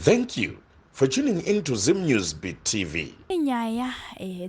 Thank you for tuning in to Zim News Beat TV. Nyaya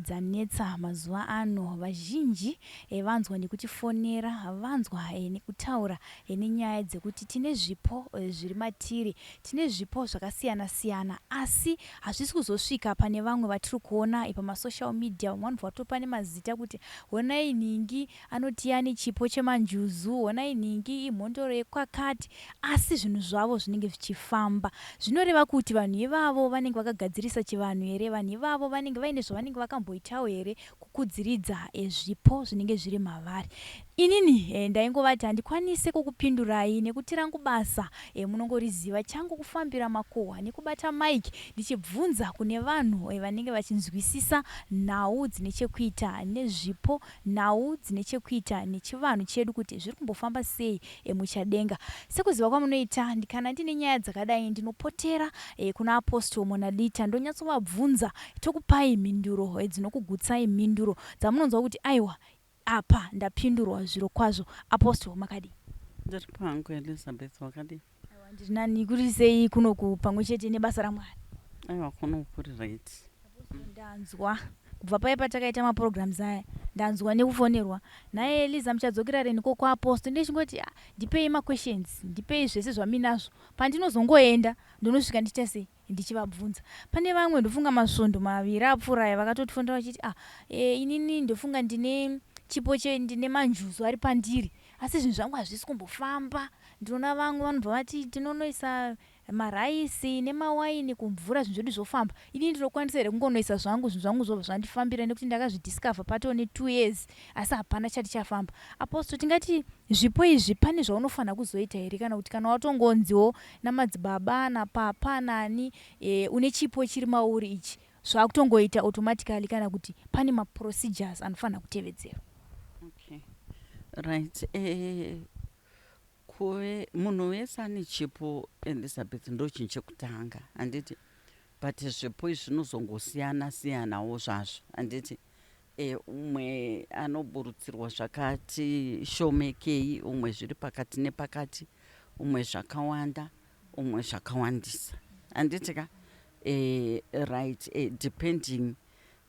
dzanetsa mazuva ano, vazhinji vanzwa nekutifonera, vanzwa nekutaura nenyaya dzekuti tine zvipo zviri matiri, tine zvipo zvakasiyana siyana, asi hazvisi kuzosvika pane vamwe vatiri kuona pamasocial media. Vamwe vanobva vatopa nemazita kuti honai nhingi anoti ane chipo chemanjuzu, honai nhingi imhondoro yekwakati, asi zvinhu zvavo zvinenge zvichifamba. Zvinoreva kuti vanhu ivavo vanenge vakagadzirisa chivanhu here? Vanhu ivavo vanenge vaine zvavanenge vakamboitawo here kukudziridza zvipo zvinenge zviri mavari? Inini ndaingovati handikwanise kukupindurai nekuti rangu basa munongoriziva, changu kufambira makuhwa nekubata mike ndichibvunza kune vanhu vanenge vachinzwisisa nhau dzine chekuita nezvipo, nhau dzine chekuita nechivanhu chedu, kuti zviri kumbofamba sei muchadenga. Sekuziva kwamunoita, kana ndine nyaya dzakadai ndinopotera kuna Apostle Monalita, ndonyatsovabvunza, tokupai mhinduro dzinokugutsai, mhinduro dzamunonzwa kuti aiwa, apa ndapindurwa zviro kwazvo. Apostle, makadii? Ndiri pangu, Elizabeth, wakadii? Aiwa, ndiri nani. Kuri sei kunoku pamwe chete nebasa raMwari? Aiwa, kuno kuri right. Ndanzwa kubva paya patakaita maprograms aya, ndanzwa nekufonerwa naye, "Eliza, muchadzokera reniko kuApostle?" Ndechingoti, "Ah, ndipei maquestions, ndipei zvese zvaminazvo, pandinozongoenda ndonosvika ndichita sei, ndichivabvunza." Pane vamwe, ndofunga masvondo 2 apfuura aya, vakatotifonera vachiti, "Ah, inini ndofunga ndine chipo che ndine manjuzu ari pandiri, asi zvinhu zvangu hazvisi kumbofamba." Ndinoona vamwe vanobva vati tinonoisa maraisi nemawaini kumvura, zvinhu zvedu zvofamba. Inini ndinokwanisa here kungonoisa zvangu, zvinhu zvangu zvobva zvandifambira, nekuti ndakazvidiscover patoo ne2 years, asi hapana chati chafamba? Apostle, tingati zvipo izvi pane zvaunofanira kuzoita here, kana kuti kana watongonziwo namadzibaba, napapa, nani, une chipo chiri mauri ichi, zvakutongoita automatically, kana kuti pane maprocedures anofanira kutevedzerwa? Okay, right. Kuve munhu wese ane chipo, Elizabeth, ndo chinhu chekutanga, handiti? But zvipo izvi zvinozongosiyana siyanawo zvazvo, handiti? Umwe anoburutsirwa zvakati shomekei, umwe zviri pakati nepakati, umwe zvakawanda, umwe zvakawandisa, handiti ka? Right, depending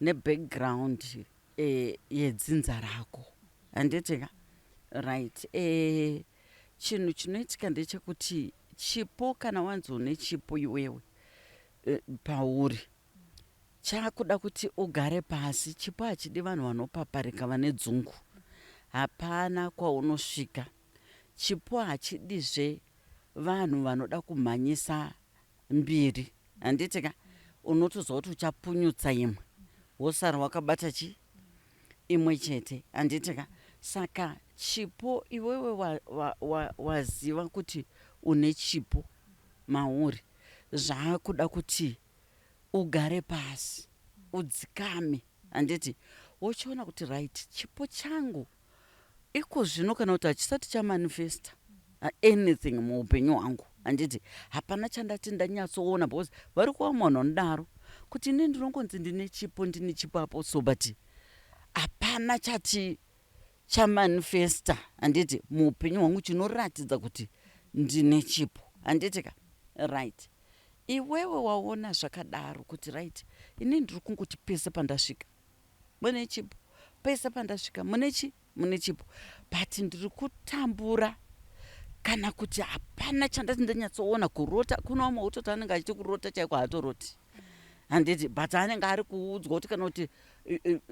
nebackground yedzinza rako, handiti ka? Right. Chinhu chinoitika ndechekuti chipo, kana wanzi une chipo iwewe pauri, chakuda kuti ugare pasi. Chipo hachidi vanhu vanopaparika, vane dzungu, hapana kwaunosvika. Chipo hachidizve vanhu vanoda kumhanyisa mbiri, handiti ka? Unotozwa kuti uchapunyutsa imwe, wosara wakabata chi imwe chete, handiti ka? Saka chipo, iwewe waziva wa, wa kuti une chipo mauri, zvaakuda kuti ugare pasi, udzikame, handiti? Wochiona kuti right, chipo changu iko zvino, kana kuti hachisati chamanifesta anything muupenyu hwangu, handiti? Hapana chandati ndanyatsoona, because vari kuva munhu anodaro kuti ini ndinongonzi ndine chipo, ndine chipo apo, so but hapana chati chamanifesta, handiti, muupenyu hwangu chinoratidza kuti ndine chipo, handiti ka? Right. Iwewe waona zvakadaro kuti right, ini ndiri kungoti pese pandasvika mune chipo, pese pandasvika mune chi mune chipo, but ndiri kutambura, kana kuti hapana chandati ndanyatsoona. Kurota, kuna vamwe kutoti anenge achiti kurota chaiko haatoroti, handiti? But anenge ari kuudzwa kuti, kana kuti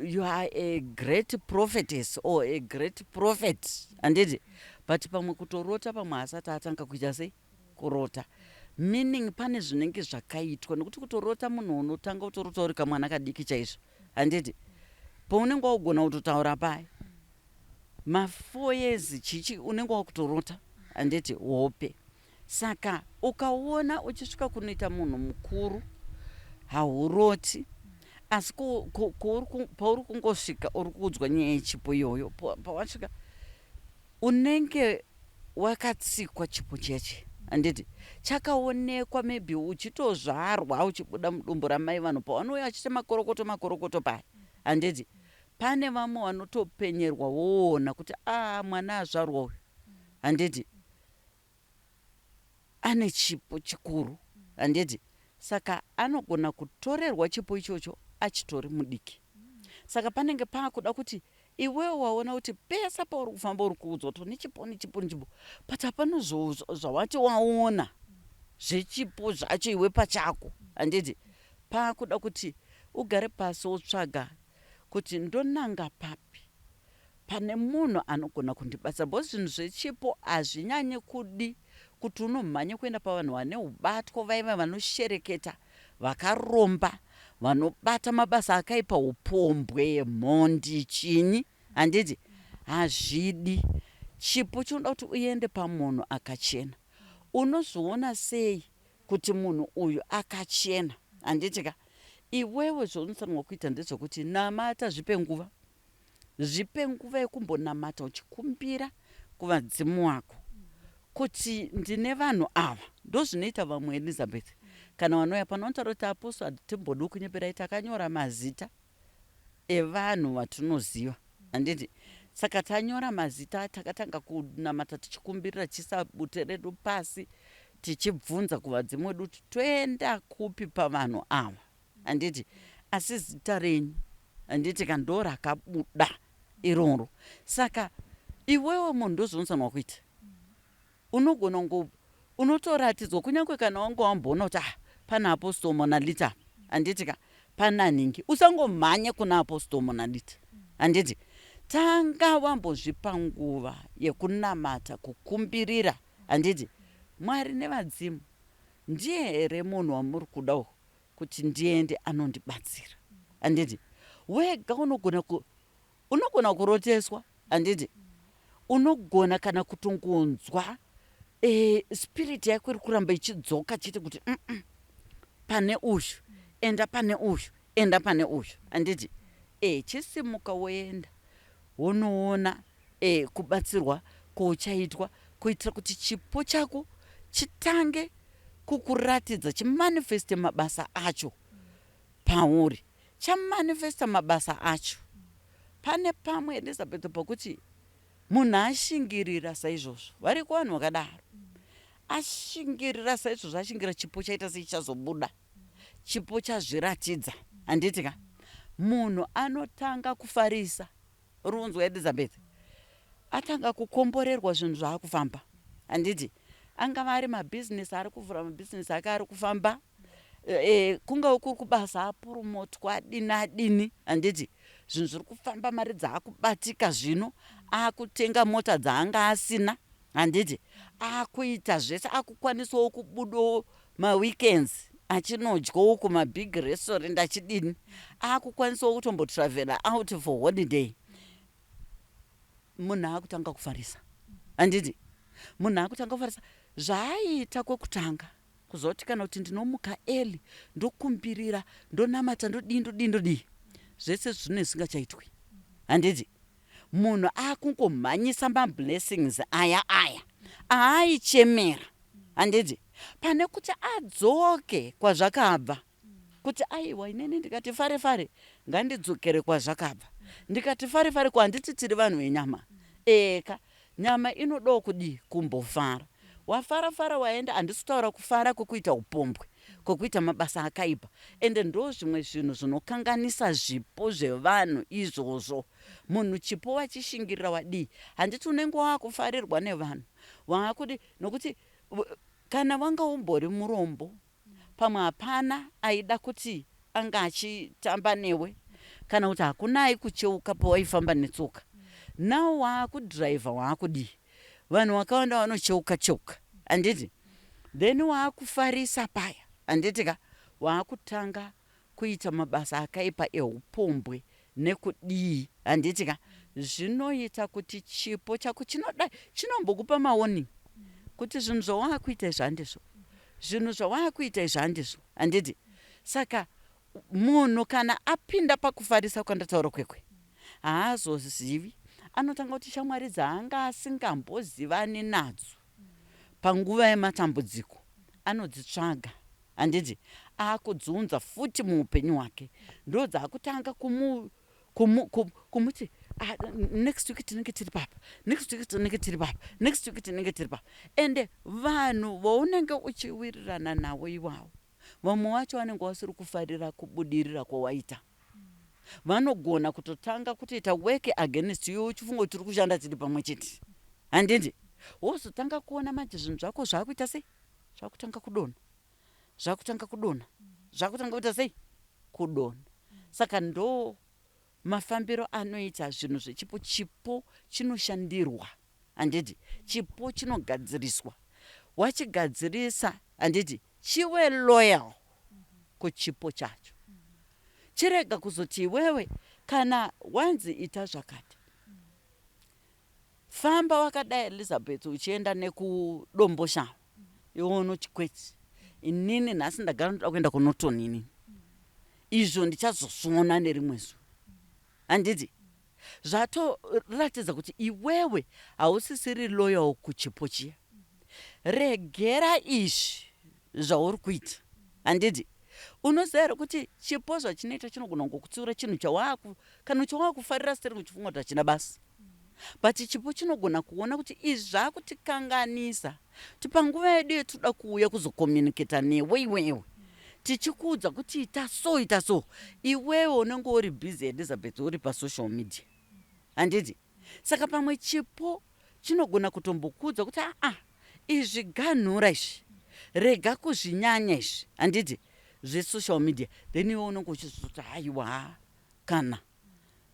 you are a great prophetess or a great prophet, handiti? But pamwe kutorota, pamwe asati atanga kuita sei, kurota, meaning pane zvinenge zvakaitwa, nekuti kutorota munhu unotanga kutorota uri kamwana kadiki chaizvo, handiti? Paunenge wagona kutotaura paya ma4 years chichi, unenge wakutorota, handiti, hope. Saka ukaona uchisvika kunoita munhu mukuru hauroti, asi pauri kungosvika uri kuudzwa nyaya yechipo iyoyo, pawasvika unenge wakatsikwa chipo cheche, handiti? Chakaonekwa maybe uchitozvarwa, uchibuda mudumbu ramai. Vanhu pavanouya vachiita makorokoto makorokoto paya, handiti, pane vamwe vanotopenyerwa, woona kuti a mwana azvarwa uyu, handiti, ane chipo chikuru, handiti? Saka anogona kutorerwa chipo ichocho achitori mudiki. Saka panenge paakuda kuti iwewe waona kuti pese pauri kufamba uri kuudzwa kuti une chipo, nechipo, nechipo, but hapana zvawati waona zvechipo zvacho iwe pachako, handiti? Paakuda kuti ugare pasi wotsvaga kuti ndonanga papi pane munhu anogona kundibatsira, because zvinhu zvechipo hazvinyanyi kudi kuti unomhanye kuenda pavanhu vane ubatwa, vaiva vanoshereketa, vakaromba, vanobata mabasa akaipa, upombwe, mhondi, chinyi, handiti? Hazvidi. Chipo chinoda kuti uende pamunhu akachena. Unozviona sei kuti munhu uyu akachena, handiti ka? Iwewe zvaunofanirwa kuita ndezvekuti namata, zvipe nguva, zvipe nguva yekumbonamata uchikumbira kuvadzimu wako kuti ndine vanhu ava. Ndozvinoita vamwe, Elizabeth, kana vanouya pano vanotaura kuti, "Apostle, hatimbodi kunyeperai, takanyora mazita evanhu vatinoziva," handiti? Saka tanyora mazita, takatanga kunamata tichikumbirira, tichiisa bute redu pasi, tichibvunza kuvadzimu vedu kuti toenda kupi pavanhu ava, handiti? Asi zita renyu, handiti ka, ndo rakabuda iroro. Saka iwewe munhu ndozvaunofanirwa kuita. Unogona ngo unotoratidzwa kunyange kana wanga wamboona kuti, ah, pana Apostle Monalita, handiti ka, pana nhingi, usangomhanye kuna Apostle Monalita, handiti? Tanga wambozvipa nguva yekunamata, kukumbirira, handiti? Mwari nevadzimu, ndiye here munhu wamuri kudawo kuti ndiende anondibatsira, handiti? Wega unogona kuroteswa, handiti? Unogona kana kutongonzwa spirit yako iri kuramba ichidzoka chete kuti, Pane uyu, enda pane uyu, enda pane uyu," handiti? Chisimuka woenda wonoona kubatsirwa kwauchaitwa kuitira kuti chipo chako chitange kukuratidza, chimanifeste mabasa acho pauri. Chamanifesta mabasa acho, pane pamwe, Elizabeth, pokuti munhu ashingirira saizvozvo, variko vanhu vakadaro, ashingirira saizvozvo, ashingira, chipo chaita sechichazobuda, chipo chazviratidza, handiti ka? Munhu anotanga kufarisa runzwa, Elizabeth, atanga kukomborerwa, zvinhu zvaakufamba, handiti? Angava ari mabhizinesi, ari kuvhura mabhizinesi ake, ari kufamba, kungave kuri kubasa, apromotwa, adini adini, handiti? Zvinhu zviri kufamba, mari dzaakubatika, zvino akutenga mota dzaanga asina, handiti? Akuita zvese, akukwanisawo kubudawo maweekends achinodyawo kumabig restaurant, achidini, akukwanisawo kutombotravela out for holiday. Munhu akutanga kufarisa, handiti? Munhu akutanga kufarisa zvaaiita kwekutanga kuzoti kana kuti ndinomuka early, ndokumbirira, ndonamata, ndodii, ndodii, ndodii, zvese zvine zvisingachaitwi, handiti? Munhu akungomhanyisa mablessings aya aya aaichemera, handiti? Pane kuti adzoke kwazvakabva, kuti aiwa, inini ndikati fare fare, ngandidzokere kwazvakabva, ndikati fare fare ko, handiti tiri vanhu venyama eka? Nyama inodawo kudii? Kumbofara. Wafara fara, waenda. Handisi kutaura kufara kwekuita upombwe, kwekuita mabasa akaipa. Ende ndo zvimwe zvinhu zvinokanganisa zvipo zvevanhu izvozvo. Munhu chipo wachishingirira, wadii, handiti? Unenge waakufarirwa nevanhu, waakudi, nokuti kana wanga umbori murombo, pamwe hapana aida kuti anga achitamba newe, kana kuti hakuna aikucheuka pawaifamba netsoka. Now waakudhiraivha, waakudii, vanhu vakawanda vanocheuka cheuka, handiti? Then waakufarisa paya, handiti ka? Waakutanga kuita mabasa akaipa eupombwe nekudii, handiti ka? Zvinoita kuti chipo chako chinoda chinombokupa mawarning kuti zvinhu zvawaakuita izvi handizvo, zvinhu zvawaakuita izvi handizvo, handiti? Saka munhu kana apinda pakufarisa kwandataura kwekwe, haazozivi, anotanga kuti shamwari dzaanga asingambozivani nadzo panguva yematambudziko anodzitsvaga, handiti? Akudziunza futi muupenyu hwake, ndo dzaakutanga kumuti, "Ah, next week tinenge tiri papa, next week tinenge tiri papa, next week tinenge tiri papa." Ende vanhu vaunenge uchiwirirana navo iwavo. Vamwe vacho vanenge vasiri kufarira kubudirira kwawaita. Vanogona kutotanga kutoita work against you uchifunga kuti tiri kushanda tiri pamwe chete, handiti? Wozotanga kuona manje zvinhu zvako zvakuita sei, zvakutanga kudonha, zvakutanga kudonha, zvakutanga kuita sei, kudonha. Saka ndo mafambiro anoita zvinhu zvechipo. Chipo chinoshandirwa, handiti? Chipo chinogadziriswa. Wachigadzirisa, handiti? Chive loyal kuchipo chacho. Chirega kuzoti iwewe kana wanzi ita zvakati, famba wakadai Elizabeth uchienda nekuDomboshava, iwe unoti kwete, inini nhasi ndagara ndoda kuenda kuNorton, inini izvo ndichazosona nerimwe zuva, handiti? Zvatoratidza kuti iwewe hausisiri loyal kuchipo chiya. Regera izvi zvauri kuita, handiti? Unoziva here kuti chipo zvachinoita chinogona kungokutsiura chinhu chawaku kana chawakufarira siteri uchifunga kuti hachina basa, but chipo chinogona kuona kuti izvi zvakutikanganisa, kuti panguva yedu yetoda kuuya kuzokomunicata newe iwewe tichikuudza kuti ita so, ita so, iwewe unenge uri busy, Elizabeth, uri pasocial media, handiti? Saka pamwe chipo chinogona kutombokuudza kuti aa, izvi ganhura, izvi rega kuzvinyanya izvi, handiti, zvesocial media. Then iwe unenge uchizoti haiwa, kana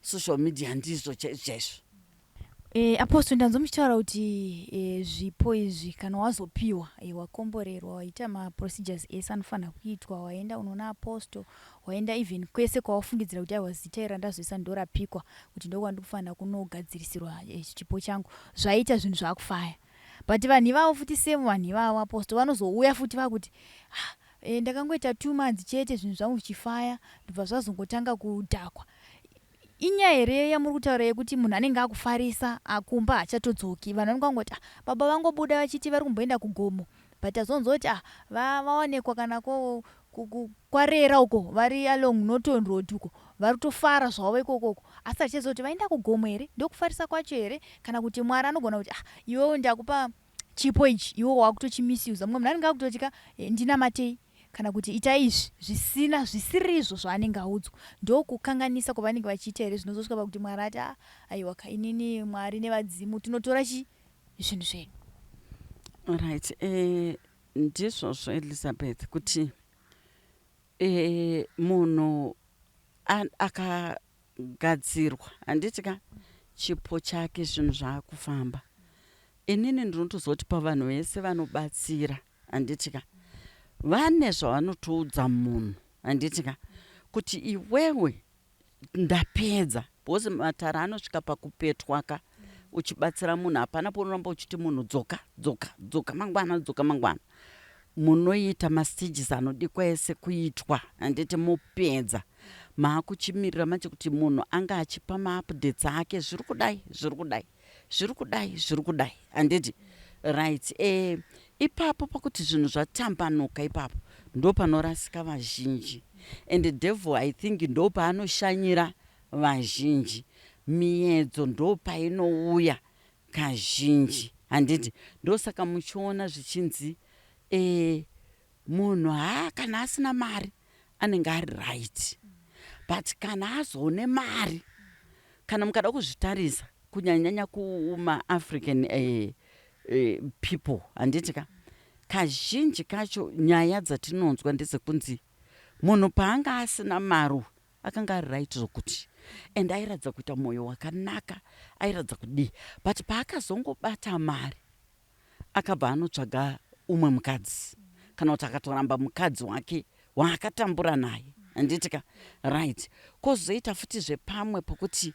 social media ndizvo chaizvo chaizvo. Apostle, ndanzwa muchitaura kuti zvipo izvi kana wazopiwa, wakomborerwa, waita maprocedures ese anofanira kuitwa, waenda unoona apostle, waenda even kwese kwawafungidzira kuti aiwa, zita iri randazoisa ndorapikwa kuti ndokwandikufanira kunogadzirisirwa chipo changu, zvaita, zvinhu zvakufaya. But vanhu ivavo futi, same vanhu ivavo, apostle, vanozouya futi vakuti, ah, ndakangoita 2 months chete zvinhu zvangu zvichifaya, ndobva zvazongotanga kudhakwa. Inyaya here yamuri kutaura yekuti munhu anenge akufarisa akumba haachatodzoki? Vanhu vanenge vangoti, ah, baba vangobuda vachiti vari kumboenda kugomo, but azonzoti, ah, vawanikwa kana kwarera uko, vari along Norton Road uko, vari kutofara zvavo ikokoko, asi hachichaziva kuti vaenda kugomo here, ndokufarisa kwacho here, kana kuti Mwari anogona kuti, ah, iwewo ndakupa chipo ichi, iwe wakutochimisusa. Mumwe munhu anenge akutoti ka, ndinamatei kana kuti itai izvi zvisina zvisirizvo zvaanenge audzwa. Ndokukanganisa kwavanenge vachiita here zvinozosvika pakuti Mwari ati, ah, aiwa ka, inini Mwari nevadzimu tinotora chi zvinhu zvedu? Right, ndizvozvo Elizabeth, kuti munhu akagadzirwa, handiti ka, chipo chake zvinhu zvaakufamba. Inini ndinotozoti pavanhu vese vanobatsira, handiti ka, vane zvavanotoudza munhu, handiti ka, kuti iwewe ndapedza, because matara anosvika pakupetwa ka. Uchibatsira munhu, hapana paunoramba uchiti munhu dzoka, dzoka, dzoka mangwana, dzoka mangwana. Munoita mastages anodikwa ese kuitwa, handiti? Mupedza, maakuchimirira manje kuti munhu anga achipa maupdates ake, zviri kudai, zviri kudai, zviri kudai, zviri kudai, handiti? Right, ipapo pakuti zvinhu zvatambanuka, ipapo ndo panorasika vazhinji, and devil, I think, ndo paanoshanyira vazhinji. Miedzo ndo painouya kazhinji, handiti? Ndosaka muchiona zvichinzi munhu haa, kana asina mari anenge ari right, but kana azoone mari, kana mukada kuzvitarisa, kunyanyanya kumaAfrican people, handiti ka, kazhinji kacho nyaya dzatinonzwa ndedzekunzi munhu paanga asina mari akanga ari right zvokuti, and airatidza kuita mwoyo wakanaka, airatidza kudii, but paakazongobata mari akabva anotsvaga umwe mukadzi, kana kuti akatoramba mukadzi wake waakatambura naye, handiti ka? Right, kwozoita futi zvepamwe pokuti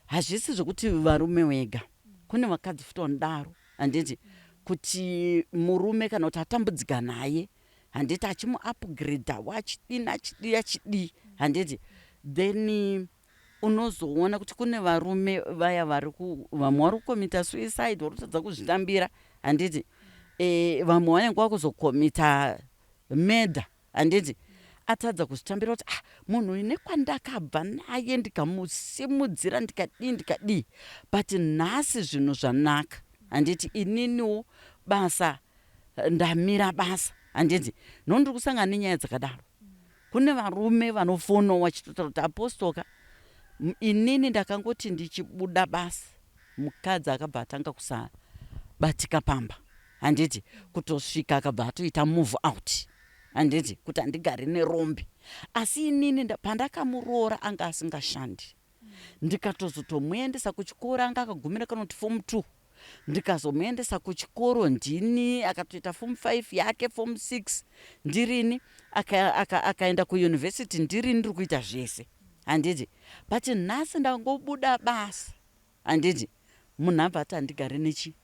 hazvisi zvokuti varume wega, kune vakadzi futi vanodaro, handiti, kuti murume kana kuti atambudzika naye, handiti, achimuupgrada, wachidini, achidii, achidii, handiti? Then unozoona kuti kune varume vaya vari vamwe vari kukomita suicide, vari kutadza kuzvitambira, handiti? Vamwe vanenge vakuzokomita murder, handiti? Atadza kuzvitambira kuti, ah, munhu uyu nekwandakabva naye, ndikamusimudzira, ndikadii, ndikadii, but nhasi zvinhu zvanaka, handiti? Ininiwo basa ndamira basa. Handiti no ndiri kusangana nenyaya dzakadaro. Kune varume vanofonowa vachitotaura kuti apostoka, inini ndakangoti ndichibuda basa, mukadzi akabva atanga kusabatika pamba, handiti, kutosvika akabva atoita move out, handiti, kuti handigari nerombe. Asi inini pandakamuroora anga asingashandi, ndikatozotomuendesa kuchikoro, anga akagumira kana kuti form 2, ndikazomuendesa kuchikoro ndini, akatoita form 5 yake, form 6 ndirini, akaenda aka, aka kuyunivhesiti ndirini, ndiri kuita zvese, handiti. But nhasi ndangobuda basa, handiti, munhu abva ati handigari nechi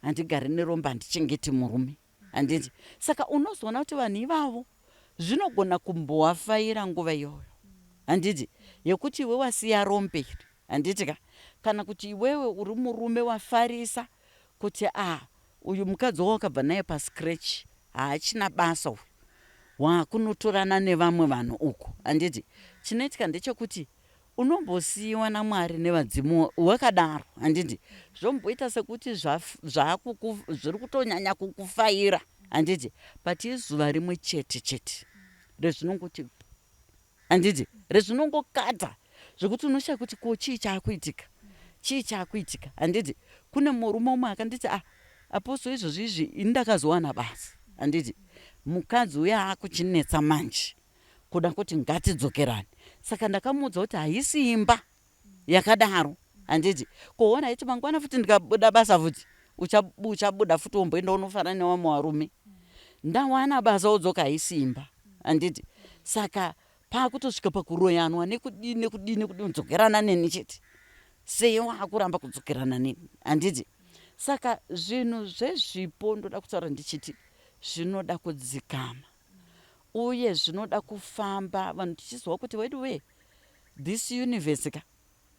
handigari nerombe, handichengeti murume, handiti. Saka unozoona kuti vanhu ivavo zvinogona kumbowafaira nguva iyoyo, handiti, yekuti iwe wasiya rombe iri, handiti ka, kana kuti iwewe uri murume wafarisa kuti a uyu mukadzi wawakabva naye pascratch haachina basa, uyu wakunotorana nevamwe vanhu uku, handiti. Chinoitika ndechekuti unombosiyiwa naMwari nevadzimu wakadaro, handiti, zvomboita sekuti zviri kutonyanya kukufaira, handiti, but izuva rimwe chete chete rezvinongoti, handiti, rezvinongokata zvekuti unoshaya kuti ko chii chaakuitika, chii chaakuitika, handiti. Kune murume umwe akanditi, "Ah, apostle, izvozvi izvi ini ndakazowana basa, handiti, mukadzi uya akuchinetsa manje kuda kuti ngatidzokerane." Saka ndakamuudza kuti haisi imba yakadaro, handiti, kuona iti mangwana futi ndikabuda basa futi uchabuda futi womboenda unofara nevamwe varume, ndawana basa wodzoka, haisi imba, handiti. Saka paakutosvika pakuroyanwa nekudii nekudii nekudii, dzokerana neni chete, sei waakuramba kudzokerana neni, handiti. Saka zvinhu zvezvipo, ndoda kutaura ndichiti zvinoda kudzikama uye zvinoda kufamba vanhu tichiziva kuti wedu we this universe ka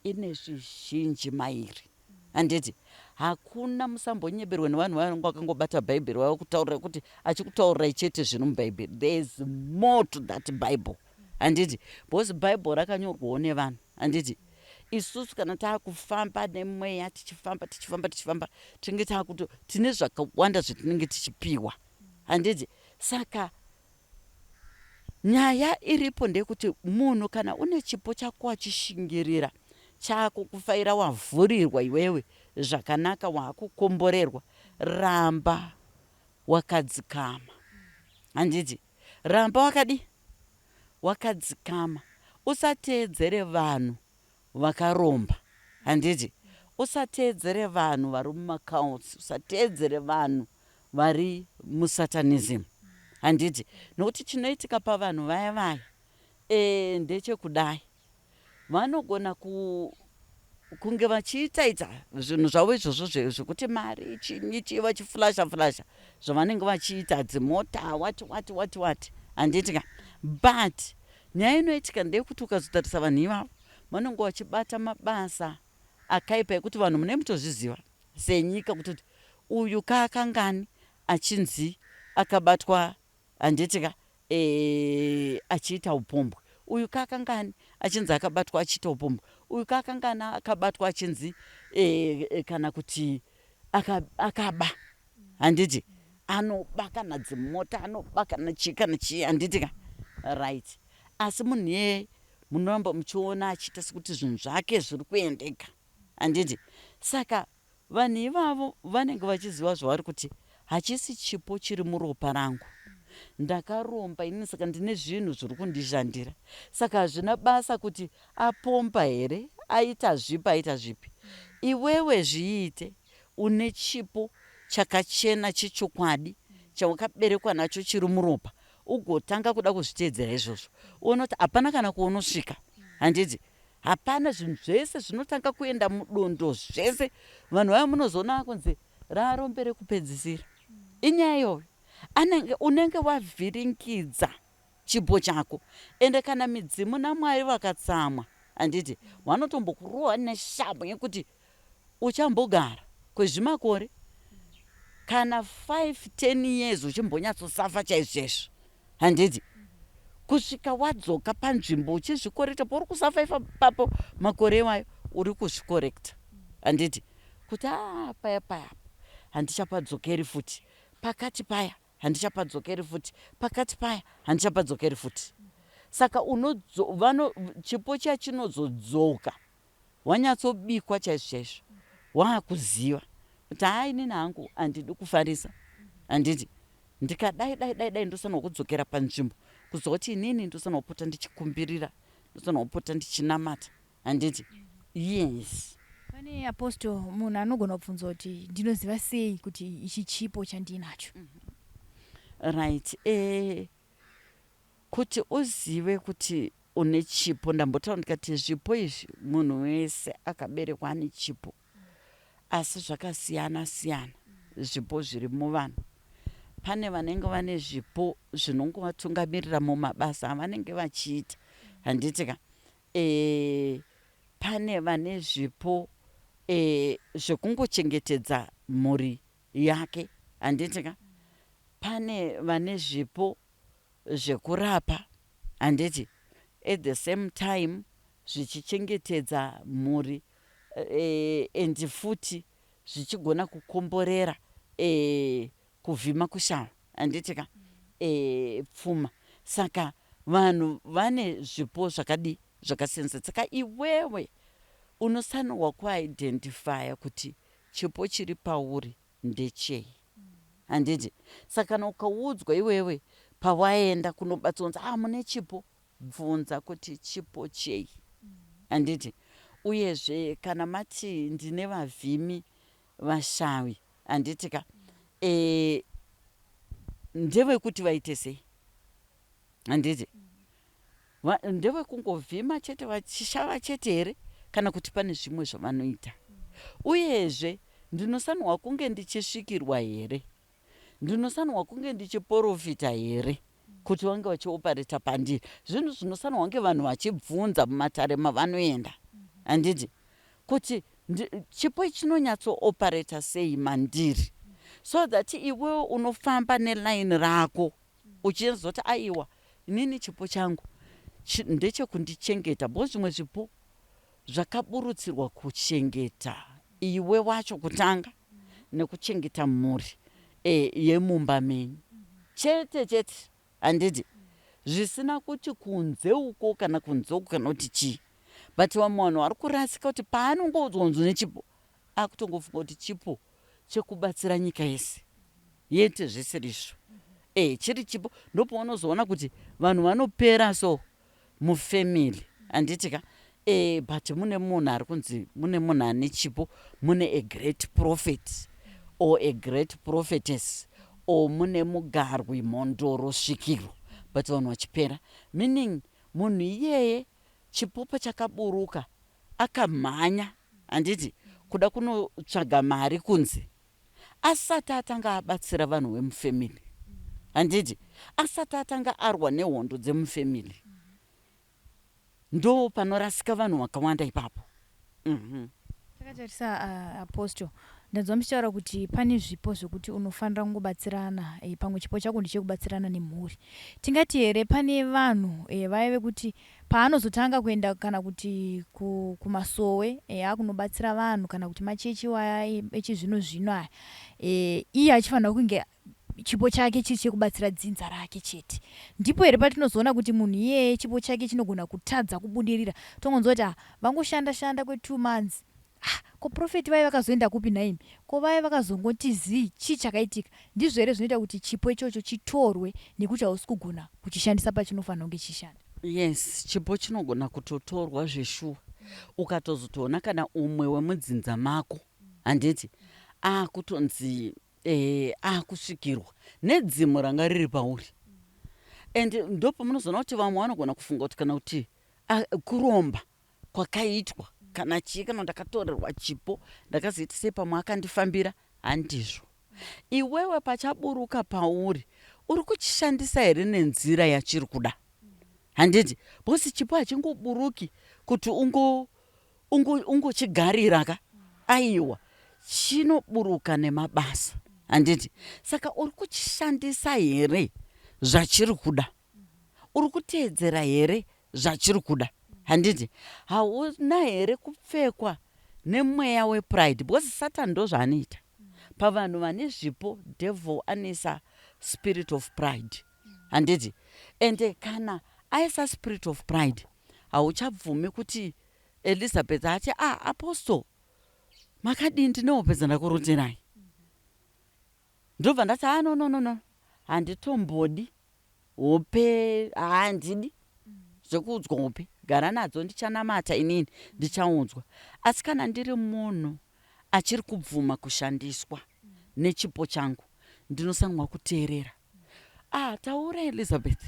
ine zvizhinji mairi, handiti. Hakuna, musambonyeberwe nevanhu vanenge vakangobata Bhaibheri vava kutaurira kuti achikutaurirai chete zviri muBhaibheri. There is more to that Bible, handiti, because Bhaibheri rakanyorwawo nevanhu, handiti. Isusu kana taakufamba nemweya, tichifamba, tichifamba, tichifamba, tinenge taakuto tine zvakawanda zvetinenge tichipiwa, handiti. Saka nyaya iripo ndeyekuti munhu kana une chipo chako wachishingirira, chako kufaira, wavhurirwa iwewe zvakanaka, waakukomborerwa, ramba wakadzikama, handiti, ramba wakadi wakadzikama, usateedzere vanhu vakaromba, handiti, usateedzere vanhu vari mumacults, usateedzere vanhu vari musatanism, handiti, nokuti chinoitika pavanhu vaya vaya ndechekudai, vanogona kunge vachiitaita zvinhu zvavo izvozvo zvekuti mari chinyi chii, vachiflasha flasha zvavanenge vachiita, dzimota, wati wati wati wati, handiti ka. But nyaya inoitika ndeyekuti ukazotarisa vanhu ivavo vanenge vachibata mabasa akaipa ekuti vanhu mune mutozviziva senyika kutoti uyu kaakangani achinzi akabatwa, handiti ka, achiita upombwe, uyu kaakangani achinzi akabatwa achiita upombwe, uyu kaakangani akabatwa achinzi kana kuti akaba, aka handiti, anoba kana dzimota, anoba kana chii kana chii, handiti ka, right. Asi munhu iyeye munoramba muchiona achiita sekuti zvinhu zvake zviri kuendeka, handiti. Saka vanhu ivavo vanenge vachiziva zvavari kuti hachisi chipo chiri muropa rangu, ndakaromba inini, saka ndine zvinhu zviri kundishandira. Saka hazvina basa kuti apomba here, aita zvipi, aita zvipi, iwewe zviite une chipo chakachena chechokwadi chawakaberekwa nacho chiri muropa, ugotanga kuda kuzviteedzera izvozvo, uone kuti hapana kana kuunosvika, handiti. Hapana, zvinhu zvese zvinotanga kuenda mudondo zvese. Vanhu vaya munozoona kunzi rarombe rekupedzisira, inyaya iyoyo anenge unenge wavhiringidza chipo chako. Ende kana midzimu naMwari vakatsamwa, handiti, vanotombokurohwa neshamhu yekuti uchambogara kwezvimakore kana 5 10 years uchimbonyatsosafa chaizvo chaizvo, handiti, kusvika wadzoka panzvimbo uchizvikorekta. Pauri kusafa ipapo makore iwayo uri kuzvikorekta, handiti, kuti a paya paya handichapadzokeri futi pakati paya. Handichapadzokeri futi pakati paya, handichapadzokeri futi. Saka unodzo, chipo chiya chinozodzoka wanyatsobikwa chaizvo chaizvo, waakuziva kuti hai, inini hangu handidi kufarisa, handiti? Ndikadai dai dai dai, ndofanirwa kudzokera panzvimbo, kuziva kuti inini ndofanirwa kupota ndichikumbirira, ndofanirwa kupota ndichinamata, handiti? Yes. Pane, Apostle, munhu anogona kubvunza kuti ndinoziva sei kuti ichi chipo chandinacho? Right, kuti uzive kuti une chipo, ndambotaura ndikati zvipo izvi munhu wese akaberekwa ane chipo, asi zvakasiyana siyana zvipo zviri muvanhu. Pane vanenge vane zvipo zvinongovatungamirira mumabasa avanenge vachiita, handiti ka? Pane vane zvipo zvekungochengetedza mhuri yake, handiti ka? Pane vane zvipo zvekurapa, handiti? At the same time zvichichengetedza mhuri and futi zvichigona kukomborera kuvhima kushava, handiti ka? Pfuma. Saka vanhu vane zvipo zvakadi zvakasiyana. Saka iwewe unofanirwa kuidentifya kuti chipo chiri pauri ndechei, handiti? Saka kana ukaudzwa iwewe pawaenda kunobatsirwa, ah, mune chipo, bvunza kuti chipo chei, handiti? Uyezve kana mati ndine vavhimi vashavi, handiti ka? Ndevekuti vaite sei, handiti? Ndevekungovhima chete, vachishava chete here, kana kuti pane zvimwe zvavanoita? Uyezve ndinofanirwa kunge ndichisvikirwa here? Ndinofanirwa kunge ndichiprofita here kuti vange vachioperata pandiri? Zvinhu zvinofanirwa kunge vanhu vachibvunza mumatare mavanoenda, handiti? Kuti chipo chinonyatsooperata sei mandiri, so that iwewe unofamba nelaini rako uchizoti, aiwa, inini chipo changu ndechekundichengeta, because zvimwe zvipo zvakaburutsirwa kuchengeta iwe wacho kutanga nekuchengeta mhuri yemumba menyu chete chete, handiti? Zvisina kuti kunze uko kana kunze uko kana kuti chii. But vamwe vanhu vari kurasika kuti paanongoudzwa kunzi nechipo, akutongofunga kuti chipo chekubatsira nyika yese yete. Zvisirizvo. Chiri chipo, ndopaunozoona kuti vanhu vanopera so mufamily, handiti ka? But mune munhu ari kunzi mune munhu ane chipo, mune a great prophet or a great prophetess or mune mugarwi, mhondoro, svikiro, but vanhu vachipera, meaning munhu iyeye chipo pachakaburuka akamhanya, handiti, kuda kunotsvaga mari kunze asati atanga abatsira vanhu vemufamily, handiti? Asati atanga arwa nehondo dzemufamily. Ndo panorasika vanhu vakawanda ipapo. Takatarisa, Apostle, ndanzwa muchitaura kuti pane zvipo zvekuti unofanira kungobatsirana, pamwe chipo chako ndechekubatsirana nemhuri. Tingati here pane vanhu vaya vekuti paanozotanga kuenda kana kuti kumasowe akunobatsira vanhu, kana kuti machechi waya echizvino zvino aya, iye achifanira kunge chipo chake chiri chekubatsira dzinza rake chete, ndipo here patinozoona kuti munhu iyeye chipo chake chinogona kutadza kubudirira? Tongonzwa kuti, ah, vangoshanda shanda kwe2 months, ah, ko prophet vaiva vakazoenda kupi nhaimi? Ko vaya vakazongoti zii? Chii chakaitika? Ndizvo here zvinoita kuti chipo ichocho chitorwe nekuti hausi kugona kuchishandisa pachinofanira kunge chichishanda? Yes, chipo chinogona kutotorwa zveshuwa. Ukatozotoona kana umwe wemudzinza mako, handiti, akutonzi akusvikirwa nedzimu ranga riri pauri, and ndopamunozoona kuti vamwe vanogona kufunga kuti kana kuti kuromba kwakaitwa kana chii, kana ndakatorerwa chipo, ndakazoita sei, pamwe akandifambira. Handizvo. Iwewe pachaburuka pauri, uri kuchishandisa here nenzira yachiri kuda, handiti? Because chipo hachingoburuki kuti ungochigarira ka. Aiwa, chinoburuka nemabasa, handiti? Saka uri kuchishandisa here zvachiri kuda? Uri kuteedzera here zvachiri kuda, handiti? Hauna here kupfekwa nemweya wepride? Because Satan ndo zvaanoita pavanhu vane zvipo. Devil anoisa. Spirit of pride, handiti? Ende kana aisa spirit of pride, hauchabvumi kuti Elizabeth ati, "Ah, apostle, makadii? Ndine hope dzandakuroterai." Ndobva ndati, "Ah, no, no, no, no, handitombodi hope, handidi zvekuudzwa hope. Gara nadzo, ndichanamata inini, ndichaudzwa." Asi kana ndiri munhu achiri kubvuma kushandiswa nechipo changu, ndinosanwa kuteerera. "Ah, taura Elizabeth,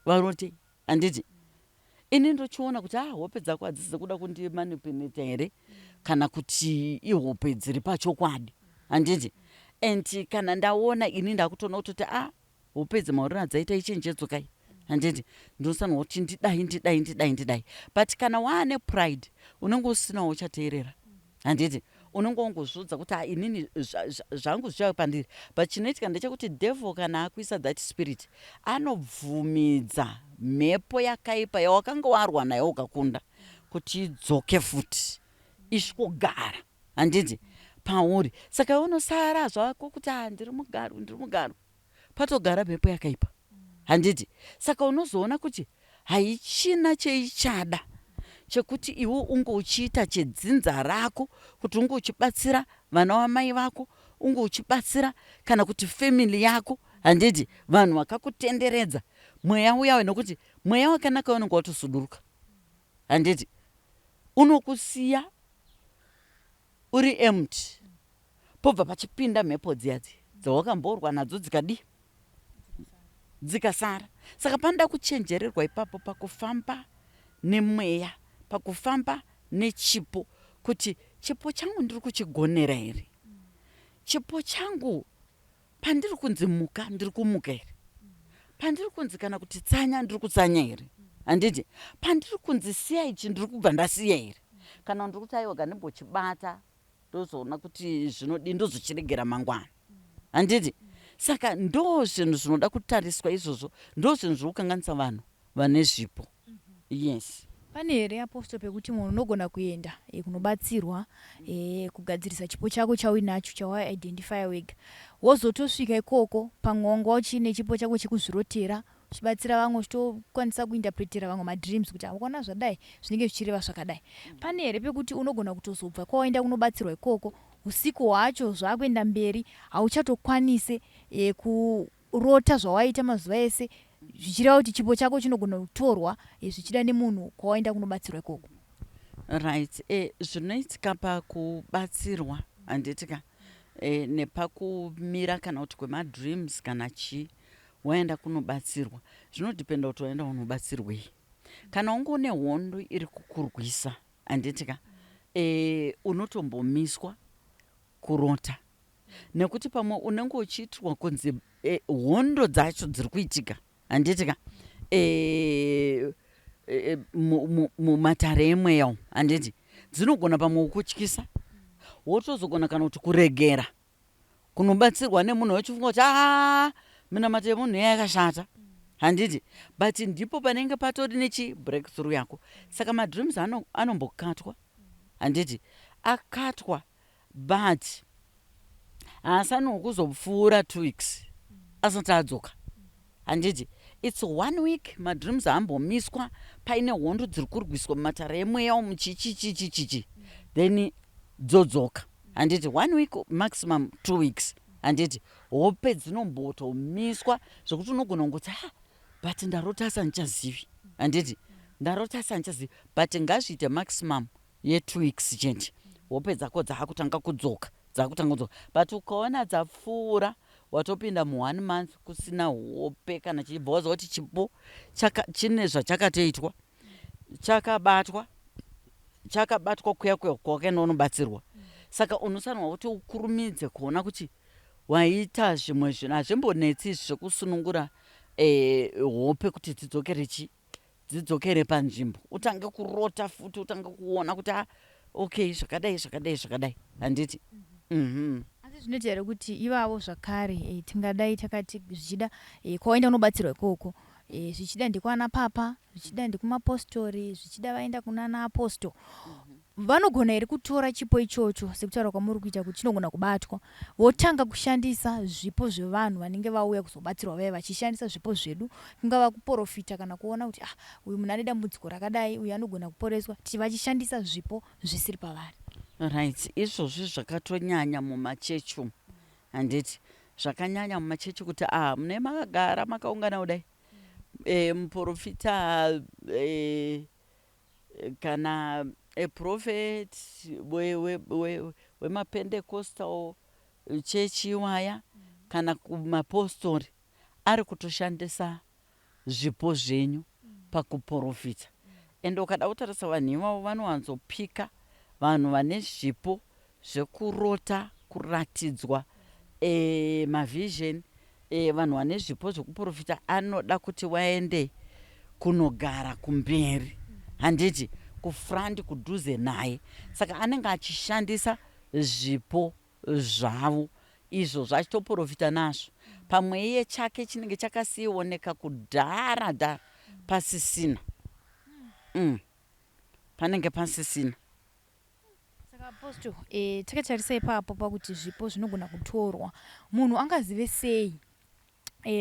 varotei?" Handiti ini ndochiona kuti, ah, hope dzako hadzisi dzekuda kundimanipulate here, kana kuti ihope dziri pachokwadi, handiti? And kana ndaona ini, ndakutoona kutoti, ah, hope idzi mauriro adzaita ichenjedzo kai, handiti? Ndinosanwa kuti ndidai, ndidai, ndidai, ndidai. But kana waane pride, unenge usinawo uchateerera, handiti? Unenge wongozviudza kuti, "Ah, inini zvangu zvichauya pandiri." But chinoitika ndechekuti devil kana akuisa that spirit, anobvumidza mhepo yakaipa yawakanga warwa nayo ukakunda kuti idzoke futi, isvikogara, handiti, pauri. Saka unosara zvako kuti, "Ah, ndiri mugaru, ndiri mugaru," patogara mhepo yakaipa, handiti? Saka unozoona kuti haichina cheichada chekuti iwe unge uchiita chedzinza rako, kuti unge uchibatsira vana vamai vako, unge uchibatsira kana kuti family yako, handiti, vanhu vakakutenderedza. Mweya uyawe, nokuti mweya wakanaka unenge watosuduruka, handiti, unokusiya uri empty, pobva pachipinda mhepo dziyadzi dzawakamborwa nadzo, dzikadii, dzikasara. Saka panoda kuchenjererwa ipapo pakufamba nemweya, pakufamba nechipo, kuti chipo changu ndiri kuchigonera here? Chipo changu, pandiri kunzi muka, ndiri kumuka here? Pandiri kunzi kana kuti tsanya, ndiri kutsanya here, handiti? Pandiri kunzi siya ichi, ndiri kubva ndasiya here, kana ndiri kuti, "Aiwa, kandimbochibata, ndozoona kuti zvinodi, ndozochiregera mangwana," handiti? Saka ndo zvinhu zvinoda kutariswa izvozvo, ndo zvinhu zviri kukanganisa vanhu vane zvipo, yes. Pane here, apostle, pekuti munhu unogona kuenda kunobatsirwa kugadzirisa chipo chako chauinacho, chawaidentifya wega, wozotosvika ikoko, pamwe wanga uchine chipo chako chekuzvirotera, uchibatsira vamwe, uchitokwanisa kuinterpretera vamwe madreams kuti akuona zvadai, zvinenge zvichireva zvakadai? Pane here pekuti unogona kutozobva kwawaenda kunobatsirwa ikoko, usiku hwacho zvakuenda mberi, hauchatokwanise kurota zvawaita mazuva ese, zvichireva kuti chipo chako chinogona kutorwa zvichida nemunhu kwawaenda kunobatsirwa ikoko? Right, zvinoitika pakubatsirwa, handiti ka, nepakumira kana kuti kwemadreams kana chii, waenda kunobatsirwa, zvinodhipenda kuti waenda kunobatsirwei. Kana unge une hondo iri kukurwisa, handiti ka, unotombomiswa kurota, nekuti pamwe unenge uchiitirwa kunzi hondo dzacho dziri kuitika, handiti ka, mumatare emweya umu, handiti, dzinogona pamwe kukutyisa, wotozogona kana kuti kuregera kunobatsirwa nemunhu, wachifunga kuti, "Aa, minamato yemunhu iya yakashata," handiti? But ndipo panenge patori nechi breakthrough yako. Saka madreams anombokatwa, handiti, akatwa, but haasani kuzopfuura 2 weeks asati adzoka, handiti? It's one week madreams haambomiswa paine hondo dziri kurwiswa mumatare emweya umu, chichichichichichi, then dzodzoka, handiti? One week, maximum 2 weeks, handiti? Hope dzinombotomiswa zvokuti unogona kungoti, "Ha, but ndarota asi handichazivi," handiti? "Ndarota asi handichazivi." But ngazviite maximum ye2 weeks chete, hope dzako dzaakutanga kudzoka, dzakutanga kudzoka. But ukaona dzapfuura, watopinda muone month kusina hope kana chibva, waziva kuti chipo chine zvachakatoitwa, chakabatwa, chakabatwa kuya kuya kwawakaenda unobatsirwa. Saka unofanirwa kuti ukurumidze kuona kuti waita zvimwe zvinhu. Hazvimbonetsi izvi zvekusunungura hope kuti dzidzokere chi dzidzokere panzvimbo, utange kurota futi, utange kuona kuti, "Ah, okay, zvakadai, zvakadai, zvakadai," handiti? Asi zvinoita here kuti ivavo zvakare, tingadai takati zvichida kwawaenda kunobatsirwa ikoko, zvichida ndekwana papa, zvichida ndekumapostori, zvichida vaenda kunana apostle. Vanogona here kutora chipo ichocho sekutaura kwamuri kuita kuti chinogona kubatwa, votanga kushandisa zvipo zvevanhu vanenge vauya kuzobatsirwa vaya vachishandisa zvipo zvedu, kungava kuporofita kana kuona kuti ah, uyu munhu ane dambudziko rakadai, uyu anogona kuporeswa, vachishandisa zvipo zvisiri pavari? Right, izvozvi zvakatonyanya mumachechi umu, handiti? Zvakanyanya mumachechi kuti ah, mune makagara makaungana kudai, muprofita kana a prophet wemaPentecostal church iwaya kana kumapostori ari kutoshandisa zvipo zvenyu pakuprofita. Ende ukada kutarisa, vanhu ivavo vanowanzopika vanhu vane zvipo zvekurota, kuratidzwa, mavision. Vanhu vane zvipo zvekuprofita anoda kuti vaende kunogara kumberi, handiti, kufront, kudhuze naye. Saka anenge achishandisa zvipo zvavo izvo zvachitoprofita nazvo. Pamwe iye chake chinenge chakasioneka kudhara dhara pasisina, Panenge pasisina. Saka Apostle, takatarisa ipapo pakuti zvipo zvinogona kutorwa, munhu angazive sei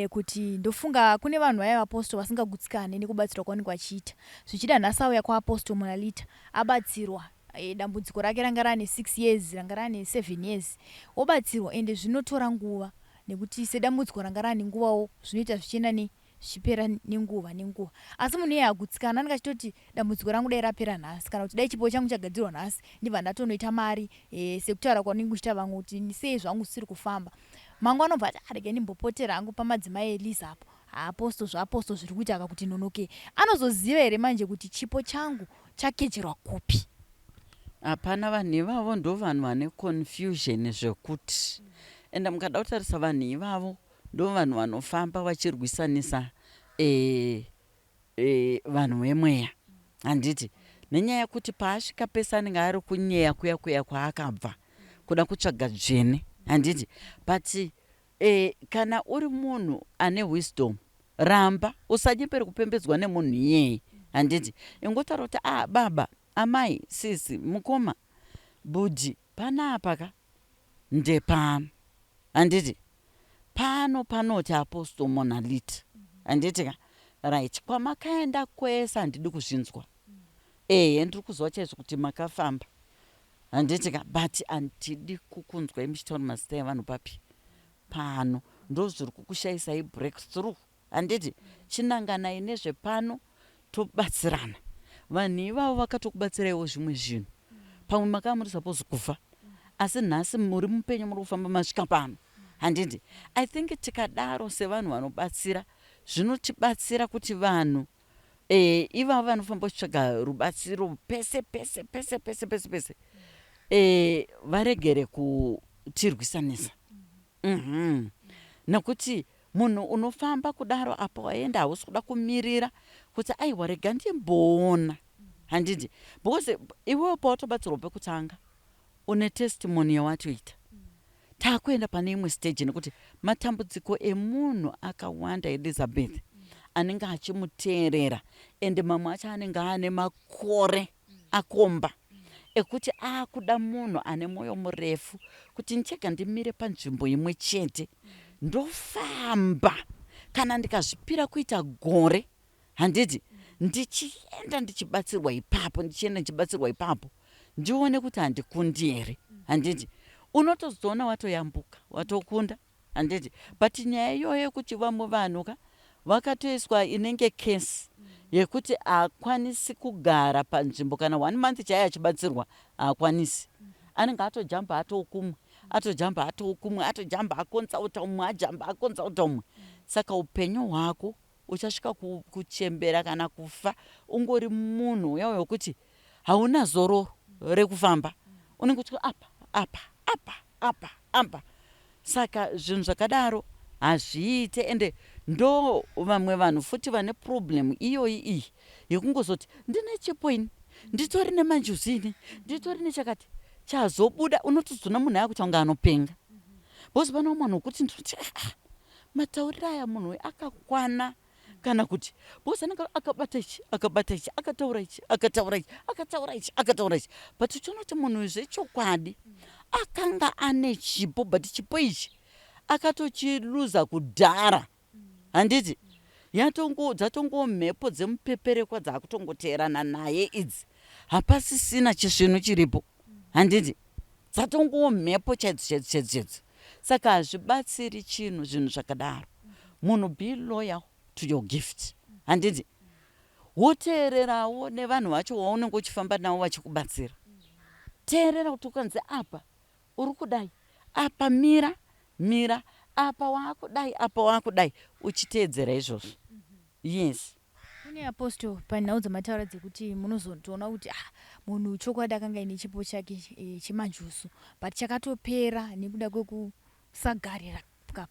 kuti ndofunga kune vanhu vaya, Apostle, vasingagutsikane nekubatsirwa kwavanenge vachiita? Zvichida nhasi auya kwaApostle Monalita, abatsirwa, dambudziko rake ranga rane 6 years, ranga rane 7 years, obatsirwa, ende zvinotora nguva nekuti sedambudziko ranga rane nguvawo zvinoita zvichienda nei, zvichipera nenguva nenguva. Asi munhu iye agutsikana, anenge achitoti dambudziko rangu dai rapera nhasi, kana kuti dai chipo changu chagadzirwa nhasi, ndibva ndatonoita mari, sekutaura kwanenge kuchiita vamwe kuti sei zvangu zvisiri kufamba. Mangwana obva ati, "Regai ndimbopotera hangu pamadzimai Eliza apo, haapostle, zvaapostle zviri kuita aka kuti nonokei." Anozoziva here manje kuti chipo changu chakecherwa kupi? Hapana. Vanhu ivavo ndo vanhu vane confusion zvekuti, ende mukada kutarisa, vanhu ivavo ndo vanhu vanofamba vachirwisanisa vanhu vemweya, handiti, nenyaya yekuti paasvika pese anenge ari kunyeya kuya kuya kwaakabva kuda kutsvaga dzvene, handiti? But kana uri munhu ane wisdom, ramba, usanyepere kupembedzwa nemunhu iyeye, handiti? Ingotaura kuti, "Ah, baba, amai, sisi, mukoma, bhudhi, panapa ka ndepano, handiti? Pano panoti Apostle Monalita, handiti ka? Right, kwamakaenda kwese handidi kuzvinzwa. Ehe, ndiri kuziva chaizvo kuti makafamba, handiti ka? But handidi kukunzwai muchitaura mazita evanhu papi pano. Ndo zviri kukushayisai breakthrough, handiti? Chinanganai nezvepano, tobatsirana." Vanhu ivavo vakatokubatsiraiwo zvimwe zvinhu. Pamwe makava muri suppose kufa, asi nhasi muri mupenyu, muri kufamba, masvika pano, handiti? I think tikadaro sevanhu vanobatsira, zvinotibatsira kuti vanhu ivavo vanofamba vachitsvaga rubatsiro pese pese pese pese pese pese varegere kutirwisanisa, Nekuti munhu unofamba kudaro, apo waenda hausi kuda kumirira kuti aiwa, rega ndimboona, handiti? Because iwewo pawatobatsirwa pekutanga, une testimony yawatoita. Taakuenda pane imwe stage, nekuti matambudziko emunhu akawanda, Elizabeth, anenge achimuteerera, ende mamwe acho anenge aane makore akomba ekuti aakuda munhu ane mwoyo murefu kuti ndichega ndimire panzvimbo imwe chete, ndofamba. Kana ndikazvipira kuita gore, handiti, ndichienda ndichibatsirwa ipapo, ndichienda ndichibatsirwa ipapo, ndione kuti handikundi here, handiti? Unotozoona watoyambuka, watokunda, handiti? But nyaya iyoyo yekuti vamwe vanhu ka vakatoiswa inenge kesi yekuti haakwanisi kugara panzvimbo kana one month chaiye achibatsirwa, haakwanisi. Anenge atojamba atookumwe, atojamba atookumwe, atojamba akonsulta umwe, ajamba akonsulta umwe. Saka upenyu hwako uchasvika kuchembera kana kufa ungori munhu uya wekuti hauna zororo rekufamba, unenge uchiti apa, apa, apa, apa, apa. Saka zvinhu zvakadaro hazviite. Ende ndo vamwe vanhu futi vane problem iyoyi iyi yekungozoti ndine chipo ini, nditori nemanjuzu ini, nditori nechakati chazobuda. Unotozoona munhu akuita kunge anopenga, because pane umwe munhu wekuti ndinoti, "Ah, ah, matauriro aya, munhu uyu akakwana." Kana kuti because anenge akabata ichi, akabata ichi, akataura ichi, akataura ichi, akataura ichi, akataura ichi, but uchiona kuti munhu zvechokwadi akanga ane chipo, but chipo ichi akatochiluza kudhara, handiti? Yatongo dzatongo mhepo dzemupeperekwa dzakutongoteerana naye idzi. Hapasisina chisvinu chiripo, handiti? Dzatongowo mhepo chaidzo chaidzo chaidzo chaidzo. Saka hazvibatsiri chinhu zvinhu zvakadaro. Munhu, be loyal to your gift, handiti? Woteererawo nevanhu vacho waunenge uchifamba navo vachikubatsira. Teerera kuti ukanzi apa uri kudai, apa mira, mira apa, waakudai apa, waakudai, uchiteedzera izvozvo, yes. Kune, Apostle, panhau dzamataura dzekuti munozotoona kuti, ah, munhu chokwadi akanga aine chipo chake chemanjuzu, but chakatopera nekuda kwekusagarira